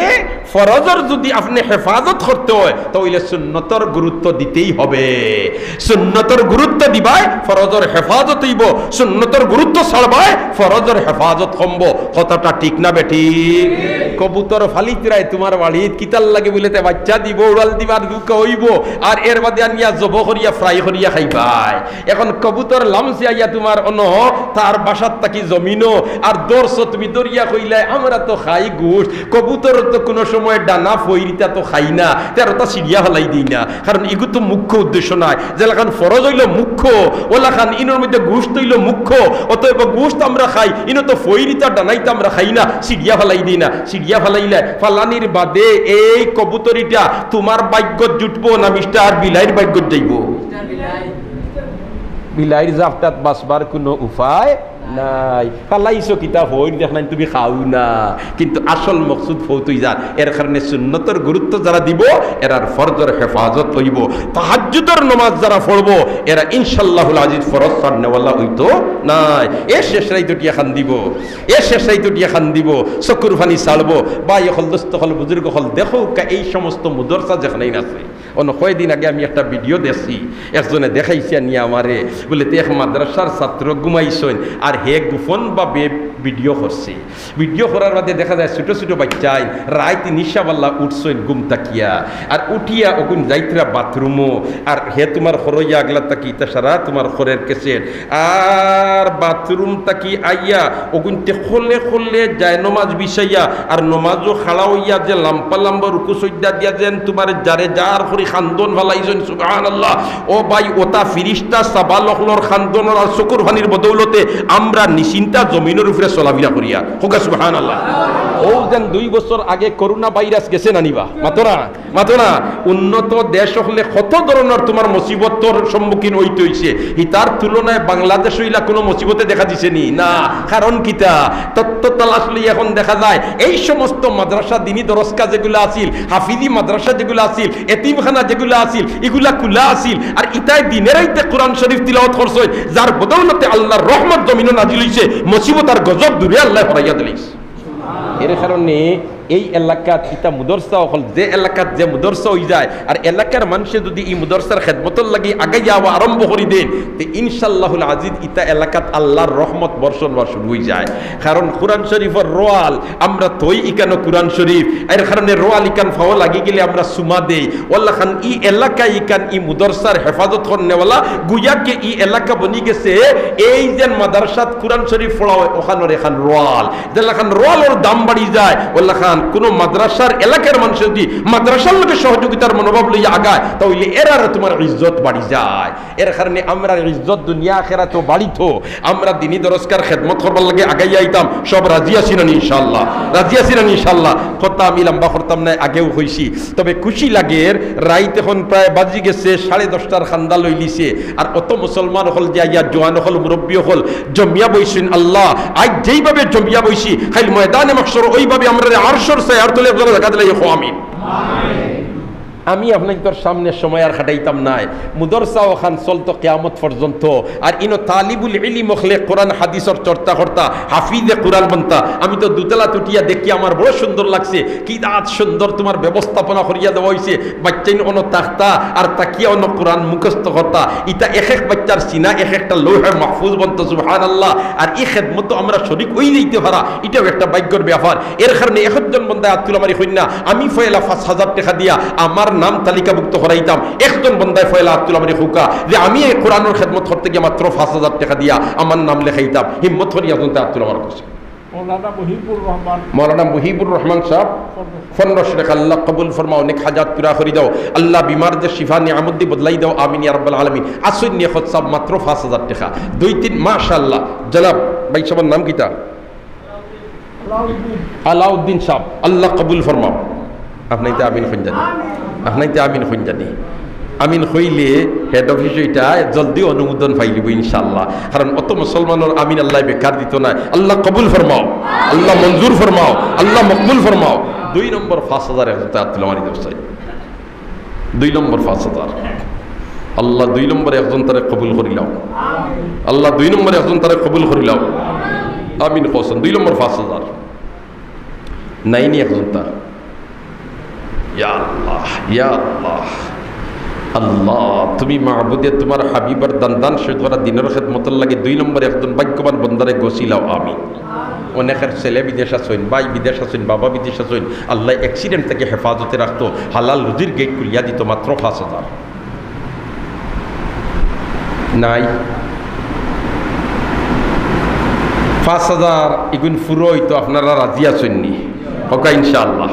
ফরজর যদি আপনে হেফাজত করতে অয়, তা অইলে সুন্নতর গুরুত্ব দিতেই হবে। সুন্নতর গুরুত্ব দিবায়, ফরজর হেফাজত অইবো। সুন্নতর গুরুত্ব ছাড়বায়, ফরজর হেফাজত কমবো। কথাটা ঠিক না বেঠিক? কবুতর ফালিতরায় তুমার বাড়িত, কিতার লাগি বুলে তে বাইচ্চা দিবো, উড়াল দিবার দুকা অইবো, আর এর বাদে আনিয়া জবো করিয়া, ফ্রাই করিয়া খাইবায়। এখন কবুতর লামছে আইয়া তুমার অনো, তার বাসার থাকি জমিনো, আর ধরছো তুমি, ধরিয়া কইলায়, "আমরা তো খাই গোশত।" কবুতর তো কুনু সময় ডানা ফইরিতা তো খাই না, তেরোটা ছিড়িয়া ফালাই দেই না, কারণ ইগু তো মুখ্য উদ্দেশ্য নায়। যেলাখান ফরজ অইলো মুখ্য, ওলাখান ইনোর মধ্যে গোশত অইলো মুখ্য। অতএব গোশত আমরা খাই, ইনো তো ফইরিতা ডানাইতা আমরা খাই না, ছিড়িয়া ফালাই দেই না। ছিড়িয়া ফালাইলায়, ফালানির বাদে এই কবুতরিটা তুমার ভাগ্যত জুটবো না মিস্টার বিলাইর ভাগ্যত যাইবো? বিলাইর জাফটাত বাঁচবার কুনু উপায় নাই। ফালাইছো কিতা, ফইর দেখলাইন তুমি খাও না, কিন্তু আসল মকসুদ ফৌত অইযার। এর কারণে সুন্নতর গুরুত্ব যারা দিবো, এরার ফরজর হেফাজত অইবো। তাহাজ্জুদর নমাজ যারা পড়বো, এরা ইনশাআল্লাহুল আজিজ ফরজ ছাড়নেওয়ালা অইতো নায়। এ শেষ রাইত উঠিয়া কান্দিবো, এ শেষ রাইত উঠিয়া কান্দিবো, চকুর পানি ছাড়বো। ভাই অকল, দোস্ত অকল, বুজুর্গ অকল, দেখউক্কা এই সমস্ত মুদরসা যেখানেই আছে। অনো কয়দিন আগে আমি একটা ভিডিও দেখছি, একজনে দেখাইছে আনিয়া আমারে, বুলে, "তে এক মাদ্রাসার ছাত্র ঘুমাইছইন, আর হে গোপনভাবে ভিডিও করছে।" ভিডিও করার বাদে দেখা যায় ছোট ছোট বাইচ্চাইন রাইত নিশাবাল্লা উঠছইন ঘুম থাকিয়া, আর উঠিয়া অগুন যাইতরা বাথরুমো, আর হে তুমার খরইয়া আগলা থাকি ইতা সারা তুমার খরের ক্যাসেট, আর বাথরুম থাকি আইয়া অগুনতে খলে খলে যায় নমাজ বিছাইয়া, আর নমাজো খাড়া অইয়া যে লাম্বা লাম্বা রুকু সইজদা দিয়া যেন তুমার যারে যার করি কান্দন ফালাইছইন, সুবহানাল্লাহ। ও ভাই, ওতা ফিরিস্তা সাবাল অকলর কান্দন আর চকুর পানির বদৌলতে আমরা নিশ্চিন্তা জমিনর উপরে চলাফিরা করিয়ার। কউক্কা সুবহানাল্লাহ। অউ যেন দুই বছর আগে করোনা ভাইরাস গেছে না নি বা? মাতো না, মাতো না। উন্নত দেশ অকলে কত ধরনর তুমার মুসিবতর সম্মুখীন অইতে অইছে, ইতার তুলনায় বাংলাদেশো ইলা কুনু মুসিবতে দেখা দিছে নি? না। কারণ কিতা? তথ্য তালাশ লইয়া এখন দেখা যায় এই সমস্ত মাদ্রাসা, দিনী দরসগাহ যেগুলা আছিল, হাফিজি মাদ্রাসা যেগুলা আছিল, এতিমখানা যেগুলা আছিল, ইগুলা খুলা আছিল। আর ইতায় দিনে রাইতে কোরআন শরীফ তিলাওয়াত করছইন, যার বদৌলতে আল্লার রহমত জমিনো নাজিল অইছে, মুসিবত আর গজব দূরে আল্লায় হরাইয়া দিলাইছে। এর কারণে এই এলাকাত ইতা মুদরসা অকল, যে এলাকাত যে মুদরসা অইযায়, আর এলাকার মানষে যুদি ই মুদরসার খেদমতর লাগি আগাইয়া আওয়া আরম্ভ করি দেইন, তে ইনশাআল্লাহুল আজিজ ইতা এলাকাত আল্লার রহমত বর্ষণ অওয়া শুরু অইযায়। কারণ কোরআন শরীফর রোয়াল, আমরা থই ইকানো কোরআন শরীফ, এর কারণে রোয়াল ইকান ফাও লাগি গেলে আমরা চুমা দেই। ওলাখান ই এলাকা ইকান ই মুদরসার হেফাজত করনেওয়ালা, গুয়াকে ই এলাকা বনি গেছে, এই যে মাদ্রাসাত কোরআন শরীফ পড়া অয়, অখানর এখান রোয়াল। যেলাখান রোয়ালর দাম বাড়ি যায়, ওলাখান কুনু মাদ্রাসার এলাকার মানষে যুদি মাদ্রাসার লগে সহযোগিতার মনোভাব লইয়া আগায়, তা অইলে এরারও তুমার ইজ্জত বাড়ি যায়। এর কারণে আমরার ইজ্জত দুনিয়া আখেরাতো বাড়িতো। আমরা দিনী দরসগার খেদমত করবার লাগি আগাইয়া আইতাম, সব রাজি আছি না নি ইনশাআল্লাহ? রাজি আছি না নি ইনশাআল্লাহ? কথা আমি লম্বা করতাম নায়, আগেও কইছি। তবে খুশি লাগের, রাইত এখন প্রায় বাজি গেছে সাড়ে দশটার কান্দা লইলিছে, আর অত মুসলমান অকল যে আইয়া, জোয়ান অকল, মুরব্বি অকল জমিয়া বইছইন। আল্লাহ, আইজ যেইভাবে জমিয়া বইছি, কাইল ময়দানে মাহশর ওইভাবে আমরারে আরশর ছায়ার তলে একজনে জাগা দিলাইও, কও আমিন। আমি আপনাইনতর সামনে সময় আর খাটাইতাম নায়। মুদরসা অখান চলতো কিয়ামত পর্যন্ত। আর ইনো তালিবুল ইলিম অকলে কোরআন হাদিসর চর্চা করতা, হাফিজে কোরআন বনতা। আমি তো দুতলাত উঠিয়া দেখি, আমার বড় সুন্দর লাগছে। কি দাত সুন্দর তুমার ব্যবস্থাপনা করিয়া দেওয়া অইছে। বাইচ্চাইন অনো তাকতা আর তাকিয়া অনো কোরআন মুখস্থ করতা। ইতা এক এক বাইচ্চার সিনা এক একটা লৌহে মাহফুজ বনতো, সুবহানাল্লাহ। আর ই খেদমতো আমরা শরিক অই যাইতে পারা, ইটাও একটা ভাগ্যর ব্যাপার। এর কারণে একজন বন্দায় আত তুলা মারি কইন না, আমি পয়লা পাঁচ হাজার টেকা দিয়া আমার নাম তালিকাভুক্ত করাইতাম। একজন বন্দায় পয়লা আত তুলা মারি কউক্কা যে আমি এই কোরআনর খেদমত করতে গিয়া মাত্র পাঁচ হাজার টেকা দিয়া আমার নাম লেখাইতাম। হিম্মত করি একজন আত তুলা মারি কইছে। মৌলানা মুহিবুর রহমান। মৌলানা মুহিবুর রহমান সাব, পনেরোশো টেকা। আল্লাহ কবুল ফরমাও, নেক হাজাত পুরা করি দাও। আল্লাহ বিমাররে শিফা নিয়ামত দি বদলাই দাও, আমিন ইয়া রাব্বাল আলামিন। আসুন নিয়ত সাব, মাত্র পাঁচ হাজার টেকা। দুই তিন, মাশাআল্লাহ। জনাব, ভাই সাবর নাম কিতা? আলাউদ্দিন। আলাউদ্দিন সাব, আল্লাহ কবুল ফরমাও। আপনাইনতে আমিন কইন জানি, আপনাইনতে আমিন কইন জানি। আমিন কইলে হেড অফিসো ইটা জলদি অনুমোদন পাইলিবো ইনশাআল্লাহ। কারণ অত মুসলমানর আমিন আল্লায় বেকার দিতো নায়। আল্লাহ কবুল ফরমাও, আল্লাহ মঞ্জুর ফরমাও, আল্লাহ মকবুল ফরমাও। দুই নম্বর পাঁচ হাজার একজন আত তুলা মারি দেও চাই। দুই নম্বর পাঁচ হাজার। আল্লাহ দুই নম্বর একজন তারে কবুল করিলাও। আল্লাহ দুই নম্বর একজন তারে কবুল করিলাও। আমিন কওছইন। দুই নম্বর পাঁচ হাজার। নাইনি একজনতা? ইয়া আল্লাহ, ইয়া আল্লাহ। আল্লাহ, তুমি মাবুদে তুমার হাবিবর দান দান শহীদ করা দিনর খেদমতর লাগি দুই নম্বর একজন ভাগ্যবান বন্দারে গছিলাও। আমিন। অনেকের ছেলে বিদেশ আছইন, ভাই বিদেশ আছইন, বাবা বিদেশ আছইন, আল্লাহ accident থাকি হেফাজতে রাখতো, হালাল রুজির গেট খুলিয়া দিতো, মাত্র পাঁচ হাজার। নাই। পাঁচ হাজার ইগুন ফুরো অইতো, আপনারা রাজি আছইননি? কউক্কা ইনশাআল্লাহ,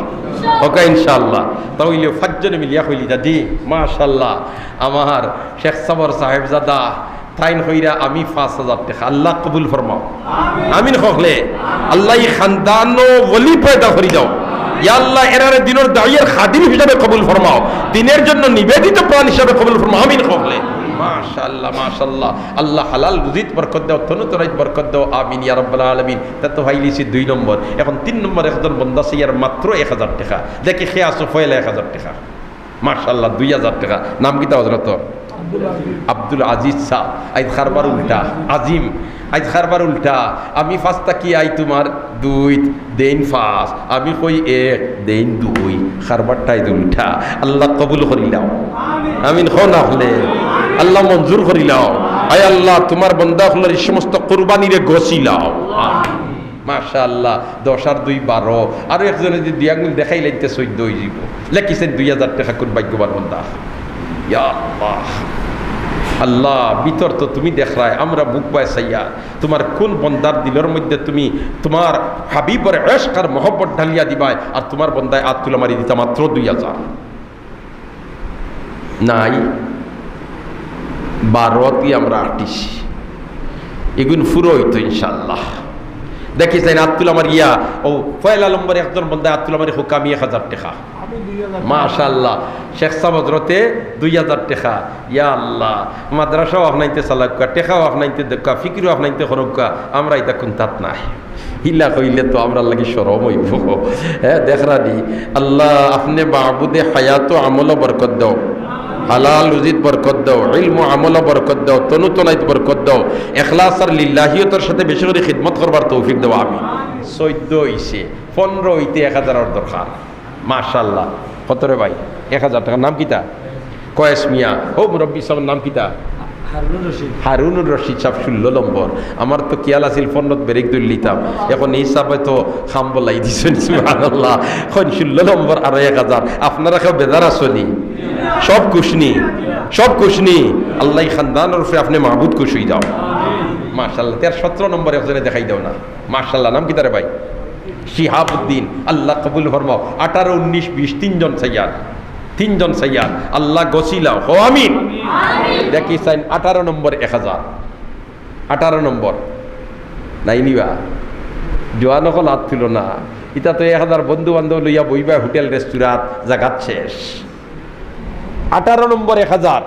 কউক্কা ইনশাআল্লাহ। তা অইলে পাঁচজনে মিলিয়া কইলি, দাদি, মাশাআল্লাহ, আমার শেখ সাবর সাহেবজাদা, তাইন কইরা আমি পাঁচ হাজার টেকা। আল্লাহ কবুল ফরমাও। আমিন কওকলে। আল্লাহ ই খানদানো ওলি পয়দা করি দেও। ইয়া আল্লাহ, এরারে দিনর দাইয়ের খাদিম হিসাবে কবুল ফরমাও, দিনের জন্য নিবেদিত প্রাণ হিসাবে কবুল ফরমাও। আমিন কওকলে। মাশাআল্লাহ, মাশাআল্লাহ। আল্লাহ হালাল রুজিত বরকত দেও, তনু তনাইত বরকত দেও। আমিন ইয়া রাব্বাল আলামিন। তা তো পাইলিছি দুই নম্বর। এখন তিন নম্বর একজন বন্দা চাইয়ার মাত্র এক হাজার টেকা। দেখি কে আছো, পয়লা এক হাজার টেকা। মাশাআল্লাহ, দুই হাজার টেকা। নাম কিতা হজরত? আব্দুল আজিজ। আব্দুল আজিজ সাব। আইজ কারবার উল্টা। আজিম। আইজ কারবার উল্টা। আমি পাঁচ থাকি আই তুমার দুই, দেইন পাঁচ। আমি কই এক, দেইন দুই। কারবারটা আইজ উল্টা। আল্লাহ কবুল করিলাও। আমিন কও না অকলে। আল্লাহ মঞ্জুর করিলাও। আয় আল্লাহ, তুমার বন্দা অকলর ই সমস্ত কুরবানিরে গছিলাও। মাশাআল্লাহ, দশ আর দুই বারো, আরো একজনে যদি দুই আঙ্গুল দেখাইলাইন তে চৌদ্দ অইযিবো। লেখিছইন দুই হাজার টেকা, কুন ভাগ্যবান বন্দা। ইয়া আল্লাহ, আল্লাহ, ভিতর তো তুমি দেখরায়, আমরা মুখ বায় চাইয়া, তুমার কুন বন্দার দিলর মধ্যে তুমি তুমার হাবিবর ইশক আর মহব্বত ঢালিয়া দিবায়, আর তুমার বন্দায় আত তুলা মারি দিতা মাত্র দুই হাজার। নাই, বারোটি আমরা আটিছি। ইগুন ফুরো অইতো ইনশাআল্লাহ। দেখিছইন আত তুলা মারিয়া, ও পয়লা নম্বরে একজন বন্দায় আত তুলা মারি কউক্কা আমি এক হাজার টেকা। আমি দুই হাজার। মাশাআল্লাহ, শেখ সাব হজরতে দুই হাজার টেকা। ইয়া আল্লাহ, মাদ্রাসাও আপনাইনতে চালাউক্কা, টেকাও আপনাইনতে দেউক্কা, ফিকিরও আপনাইনতে করউক্কা, আমরা ইতা কুন্তাত নাই। হিলা কইলে তো আমরার লাগি শরম অইবো। হ্যাঁ, দেখরানি, আল্লাহ, আপনে মাবুদে হায়াত ও আমলো বরকত দেও, হালাল রুজিত বরকত দেও, ইলম ও আমলো বরকত দেও, তনু তনাইত বরকত দেও, ইখলাস আর লিল্লাহিয়তর সাথে বেশি করি খিদমত করবার তৌফিক দেও। আমিন। চৌদ্দ অইছে, পনরো অইতে এক হাজারর দরকার। মাশাআল্লাহ। কত রে ভাই? এক হাজার টেকা। নাম কিতা? কয়েস মিয়া। ও মুরব্বি সাবর নাম কিতা? হারুনুর রশিদ। হারুনুর রশিদ সাব ষোল্ল নম্বর। আমার তো খিয়াল আছিল পনরোত ব্রেক ধরিলিতাম। এখন ই সাবে তো খাম বলাই দিছইন, সুবহানাল্লাহ। এখন ষোল্ল নম্বর আরো এক হাজার। আপনারা কেউ বেজার আছনি? সব খুশনি? সব খুশনি? আল্লাহ ই খানদানর উপরে আপনে মাবুদ খুশ অই যাও। মাশাআল্লাহ। তে আর সতরো নম্বর একজনে দেখাই দেও না। মাশাআল্লাহ, নাম কিতা রে ভাই? শিহাবুদ্দিন, আল্লাহ কবুল ফরমাও। আঠারো, উনিশ, বিশ, তিনজন চাইয়ার, তিনজন চাইয়ার, আল্লাহ গছিলাও, কও আমিন। দেখিছইন, আঠারো নম্বর এক হাজার, আঠারো নম্বর। নাইনি বা? জোয়ান অকল আত তুলো না। ইতা তো এক হাজার বন্ধু বান্ধব লইয়া বইবা হোটেল রেস্টুরাত, জাগাত শেষ। আঠারো নম্বর এক হাজার।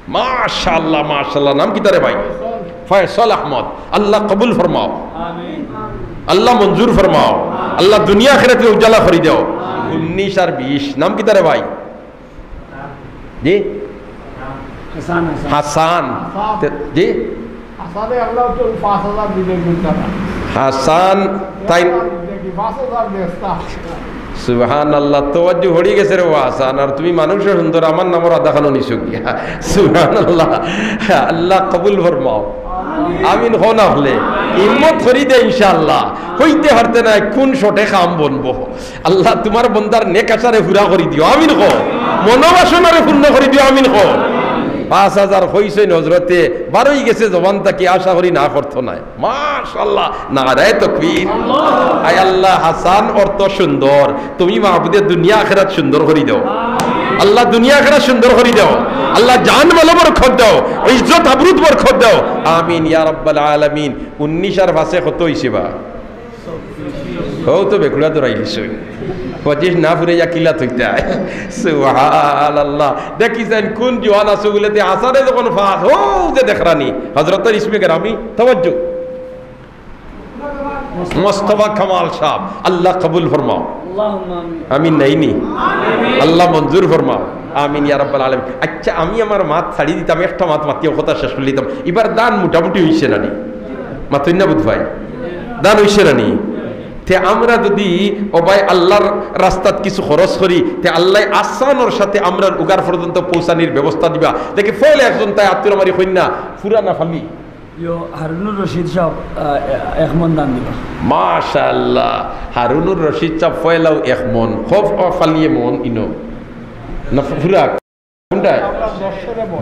মাশাআল্লাহ, মাশাআল্লাহ। নাম কিতা রে ভাই? ফয়সল আহমদ। আল্লাহ কবুল ফরমাও। আল্লাহ মঞ্জুর ফরমাও। আল্লাহ দুনিয়া আখিরাতে উজালা করি দেও। উনিশ আর বিশ। নাম কিতা রে ভাই? জি? হাসান, হাসান। হাসান। তে-, জি? হাসানে আল্লাহ তো পাঁচ হাজার দিলে গুনতা না। হাসান তাই দেখি পাঁচ হাজার দেস্তা। সুবহানাল্লাহ, তওয়াজ্জু পড়ি গেছে রে ও হাসান, আর তুমি মানুষও সুন্দর, আমার নামর আধা খানো নিছো গিয়া। সুবহানাল্লাহ, আল্লাহ কবুল ফরমাও। আমিন কও না অকলে। হিম্মত করি দে ইনশাআল্লাহ, কইতে পারতে না কুন শটে কাম বনবো। আল্লাহ তুমার বন্দার নেক আশারে পুরা করি দিও, আমিন কও। মনোবাসনারে পূর্ণ করি দিও, আমিন কও। পাঁচ হাজার কইছইন হজরতে, বারই গেছে জবান থাকি, আশা করি না করতো নায়। মাশাআল্লাহ, নারায়ে তাকবীর। আয় আল্লাহ, হাসান অর্থ সুন্দর, তুমি মাবুদে দুনিয়া আখিরাত সুন্দর করি দেও। আল্লাহ দুনিয়া আখিরাত সুন্দর করি দেও। আল্লাহ জান মালো বরকত দেও, ইজ্জত আবরুত বরকত দেও। আমিন ইয়া রাব্বাল আলামিন। উনিশ আর পাঁচে কত অইছে বা? অউ তো বেকুড়া দৌড়াইলিছইন। পঁচিশ না ফুরে ইয়া কিলা থইতায়। সুবহানাল্লাহ। দেখিছইন কুন জোয়ান আছো বুলে তে হাসানে যখন ফাঁক, অউ যে দেখরানি, হজরতর ইসমে গেরামি, তওয়াজ্জু। মোস্তফা কামাল সাব, আল্লাহ কবুল ফরমাও। আল্লাহুম্মা আমিন। আমিন নাইনি? আল্লাহ মঞ্জুর ফরমাও। আমিন ইয়া রাব্বাল আলামিন। আচ্ছা, আমি আমার মাত ছাড়ি দিতাম, একটা মাত মাতিয়া কথা শেষ করি দিতাম। ইবার দান মোটামুটি অইছে না নি? মাতইন না বুধ ভাই? দান অইছে না নি? তে আমরা যুদি ও ভাই আল্লার রাস্তাত কিছু খরচ করি, তে আল্লায় আসানর সাথে আমরার উগার পর্যন্ত পৌঁছানির ব্যবস্থা দিবা। দেখি পয়লা একজন তাই আত্মীয় আমারই কইন না, পুরা না ফালি। ইয়ো, হারুনুর রশিদ সাব, আহ, এক মন দান দিবা। মাশাআল্লাহ, হারুনুর রশিদ সাব পয়লাউ এক মন, খুব ফালিয়ে মন ইনো। না পুরা? কোনটা?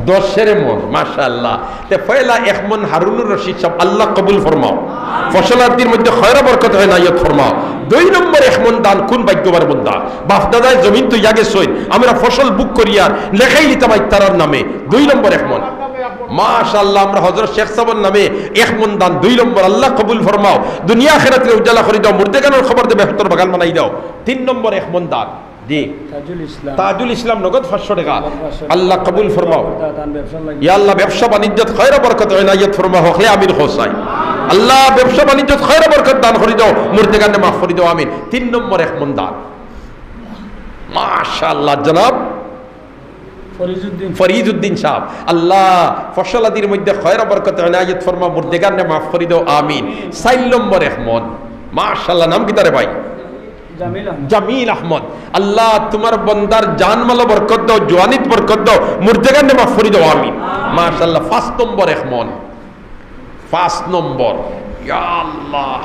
দশ সেরে মন, মাশাআল্লাহ। তে পয়লা এক মন হারুনুর রশিদ সাব, আল্লাহ কবুল ফরমাও। ফসলাদির মধ্যে খয়র বরকত এনায়েত ফরমাও। দুই নম্বর এক মন দান কোন ভাগ্যবান বন্দা? বাপ দাদায় জমিন তো ইয়া গেছইন, আমরা ফসল বুক করিয়ার লেখাই নিতাম আইতারার নামে। দুই নম্বর এক মন। মাশাআল্লাহ, আমরা হযরত শেখ সাবর নামে এক মন দান, দুই নম্বর, আল্লাহ কবুল ফরমাও। দুনিয়া আখিরাতরে উজালা করি দাও, মুর্দেগানর খবর দে বেহতর বাগান বানাই দাও। তিন নম্বর এক মন দান। জি। তাজুল ইসলাম। তাজুল ইসলাম নগদ পাঁচশো টাকা। নগদ পাঁচশো টাকা। আল্লাহ কবুল ফরমাও। দান ব্যবসার লাগি। ইয়া আল্লাহ, ব্যবসা বাণিজ্যত খয়র বরকত এনায়েত ফরমাও, হকলে আমিন কও চাই। আল্লাহ, ব্যবসা বাণিজ্যত খয়র বরকত দান করি দাও, মুর্দেগানরে মাফ করি দাও, আমিন। তিন নম্বর এক মন দান। মাশাআল্লাহ, জনাব ফরিজউদ্দিন। ফরিজউদ্দিন সাব, আল্লাহ ফসলাদির মধ্যে খয়র বরকত এনায়েত ফরমাও, মুর্দেগানরে মাফ করি দাও, আমিন। চাইর নম্বর এক মন। মাশাআল্লাহ, নাম কিতা রে ভাই? জামিল আহমদ। জামিল আহমদ। আল্লাহ, তুমার বন্দার জান মালো বরকত দাও, জোয়ানিত বরকত দাও, মুর্দেগানরে মাফ করি দাও, আমিন। মাশাআল্লাহ, পাঁচ নম্বর এক মন। পাঁচ নম্বর। ইয়া আল্লাহ,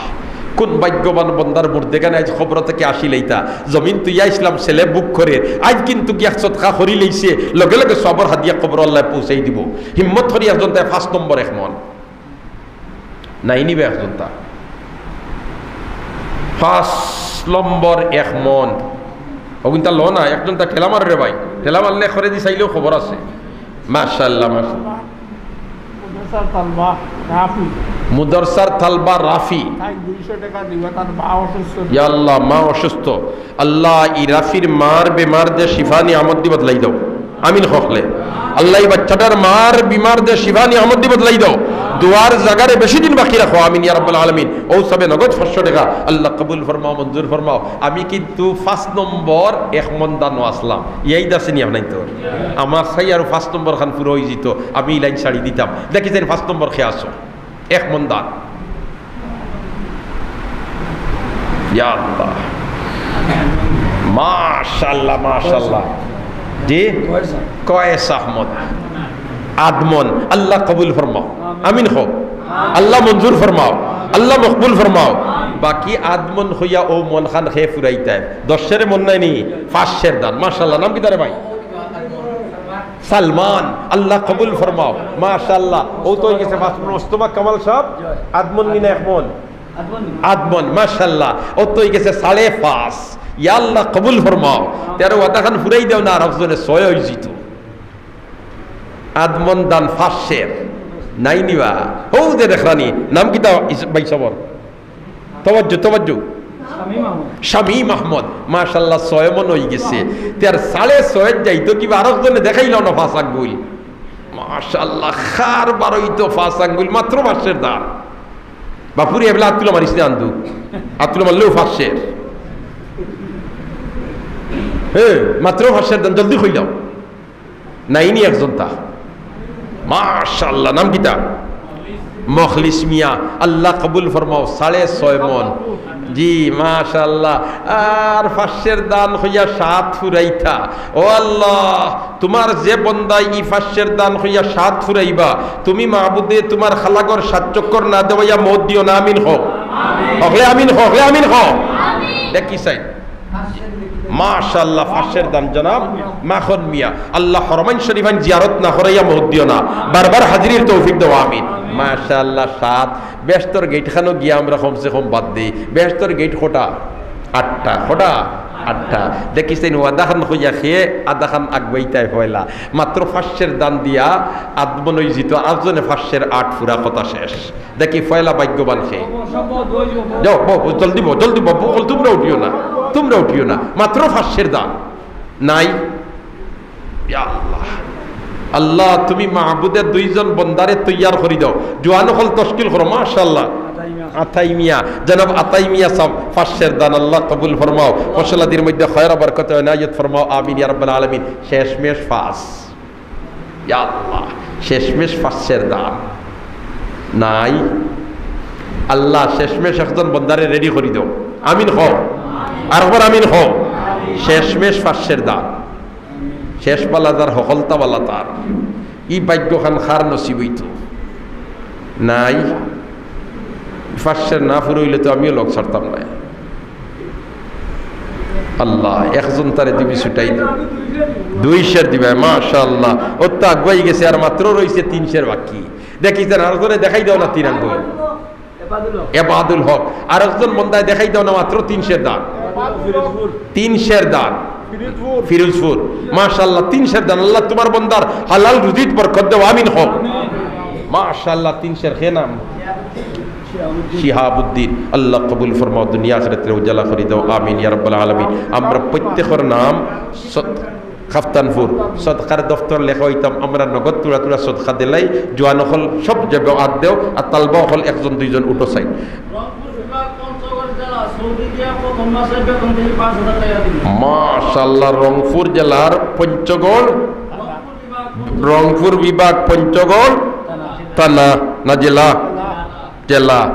কোন ভাগ্যবান বন্দার মুর্দেগানে আইজ কবর থাকি আসিলাইতা। জমিন তুইয়া ইসলাম ছেলে বুক করে, আইজ কিন্তু গিয়া সদকা করি লইছে, লগে লগে সওয়াবর হাদিয়া কবর আল্লায় পৌঁছাই দিবো। হিম্মত করি একজন তাই পাঁচ নম্বর এক মন। নাই নিবা একজন তা। পাঁচ নম্বর এক মন। অগুইনতা লো না, একজন তা ঠেলা মারো রে ভাই। ঠেলা মারলে করে দি চাইলেও খবর আছে। মাশাআল্লাহ, মাশাআল্লাহ। মুদরসার তালবা রাফি। মুদরসার তালবা রাফি। তাই দুইশো টাকা দিবা, তার মা অসুস্থ। ইয়া আল্লাহ, মা অসুস্থ। আল্লাহ, ই রাফির মার বেমার দে শিফা নিয়ামত দি বদলাই দাও। আমিন কও হকলে। আল্লাহ, ই বাচ্চাটার মার বিমার দে শিফা নিয়ামত দি বদলাই দাও। দোয়ার জাগারে বেশি দিন বাকি রাখো। আমিন ইয়া রাব্বাল আলামিন। অউ সাবে নগদ পাঁচশো টাকা। আল্লাহ কবুল ফরমাও, মঞ্জুর ফরমাও। আমি কিন্তু পাঁচ নম্বর এক মন দানো আছলাম। ইয়াদ আছে নি আপনাইনতর? আমার চাই আরো পাঁচ নম্বর খান পুরা অইযিতো। আমি ই লাইন ছাড়ি দিতাম। দেখি চাই পাঁচ নম্বর কে আছো। এক মন দান। ইয়া আল্লাহ। মাশাআল্লাহ, মাশাআল্লাহ। জি? কয়েস আহমদ। আদমন। আল্লাহ কবুল ফরমাও। আমিন কও। আল্লাহ মঞ্জুর ফরমাও। আল্লাহ মকবুল ফরমাও। বাকি আদমন কইয়া অউ মন খান কে ফুরাইতায়। দশের মন নাই নি, পাঁচশের দান। মাশাআল্লাহ। নাম কিতা রে ভাই? সালমান, আল্লাহ কবুল ফরমাও। মাশাআল্লাহ। অউ তো অইগেছে পাঁচ মন। মোস্তফা কামাল সাব, আদমন নি না এক মন? আদমন, মাশাআল্লাহ। অউ তো অইগেছে সাড়ে পাঁচ। ইয়া আল্লাহ কবুল ফরমাও। তেরো ওয়াদা খান ফুরাই দেও না, আর একজনে ছয় অইযিতো। আদমন দান পাঁচশের। নাই নিবা? অউ যে দেখরানি, নাম কিতা ইস-, ভাই সবর? তওয়াজ্জু, তওয়াজ্জু। শামীম আহমদ। শামীম আহমদ, মাশাআল্লাহ, ছয় মন অইগেছে। তে আর সাড়ে ছয় যাইতো কিবা, আরক জনে দেখাইলো না পাঁচ আঙ্গুল। মাশাআল্লাহ, কার বারইতো পাঁচ আঙ্গুল, মাত্র পাঁচশের দান। বাপুরে, এবলা আত তুলা মারিস না আন্দু। আত তুলা মারলেও পাঁচশের। হে, মাত্র পাঁচশের দান, জলদি কইলাও। নাই নি একজন তা? মাশাআল্লাহ, নাম কিতা? মখলিস মিয়া, আল্লাহ কবুল ফরমাও, সাড়ে ছয় মন। জি, মাশাআল্লাহ। আর পাঁচশের দান কইয়া সাত ফুরাইতা। ও আল্লাহ, তুমার যে বন্দায় ই পাঁচশের দান কইয়া সাত ফুরাইবা, তুমি মাবুদে তুমার খালাগর সাত চক্কর না দেওয়াইয়া মউত দিও না, আমিন কও। হকলে আমিন কও, হকলে আমিন কও। দেখি চাই। মাশাআল্লাহ, পাঁচশের দান জনাব মাখন মিয়া। আল্লাহ হরমাইন শরীফাইন জিয়ারত না করাইয়া মউত দিও না, বারবার হাজিরির তৌফিক দেও, আমিন। মাশাআল্লাহ, সাত। বেহেস্তর গেইট খানো গিয়া আমরা কমসে কম বাদ দেই। বেহেস্তর গেইট কটা? আটটা। কটা? আটটা। দেখিস তাইন, ওয়াদা খান কইয়া খেয়ে আধা খান আগুয়াইতায় পয়লা। মাত্র পাঁচশের দান দিয়া আদমন অইযিতো, আটজনে পাঁচশের আট ফুরা, কথা শেষ। দেখি পয়লা ভাগ্যবান কে। যাও, বও, বও, জলদি বও, জলদি বও, বও, তুমরা উঠিও না, তুমরা উঠিও না, মাত্র পাঁচশের দান নাই। ইয়া আল্লাহ, আল্লাহ, তুমি মাবুদে দুইজন বন্দারে তৈয়ার করি দাও, জোয়ান অকল তশকিল করো। মাশাআল্লাহ। আতাই মিয়া। আতাই মিয়া, জনাব আতাই মিয়া সাব, পাঁচশের দান আল্লাহ কবুল ফরমাও, ফসলাদির মধ্যে খয়র বরকত এনায়েত ফরমাও, আমিন ইয়া রাব্বাল আলামিন। শেষমেশ পাঁচ। ইয়া আল্লাহ, শেষমেশ পাঁচশের দান নাই। আল্লাহ, শেষমেশ একজন বন্দারে রেডি করি দেও। আমিন কও। আর একবার আমিন কও। শেষমেশ পাঁচশের দান। শেষ বালা যার, হকলতা বালা তার। ই ভাগ্যখান কার নসিব অইতো? নাই। পাঁচশের না ফুরইলে তো আমিও লগ ছাড়তাম না। আল্লাহ, একজন তারে দিবি ছুটাই দিবি। দুইশের দিবা, মাশাআল্লাহ। ও তো আগুয়াই গেছে, আর মাত্র রইছে তিনশের বাকি। দেখি তার আরো জনে দেখাই দেও না তিন আঙ্গুল। এবাদুল হক। আর একজন বন্দায় দেখাই দেও না মাত্র তিনশের দান। তিনশের দান। ফিরোজপুর। মাশাআল্লাহ, তিনশের দান। আল্লাহ তোমার বন্দার হালাল রুজিত বরকত দেও, আমিন কও। মাশাআল্লাহ, তিনশের কে নাম? শিহাবুদ্দিন। আল্লাহ কবুল ফরমাও, দুনিয়া আখিরাতের উজালা করি দাও, আমিন ইয়া রাব্বাল আলামিন। আমরা প্রত্যেকর নাম সৎ-, কাপ্তানপুর সদকার দফতর লেখা অইতাম, আমরা নগদ তুড়া তুড়া সদকা দিলাই, জোয়ান অকল সব জেবে আত দেও, আর তালবা অকল একজন দুইজন উঠো চাই। রংপুর বিভাগ পঞ্চগড় জেলা সৌদি গিয়া প্রথম মাসে বেতন দিলে পাঁচ হাজার টাকা দিবে। মাশাআল্লাহ, রংপুর জেলার পঞ্চগড়, রংপুর বিভাগ পঞ্চগড় থানা, না জেলা? জেলা।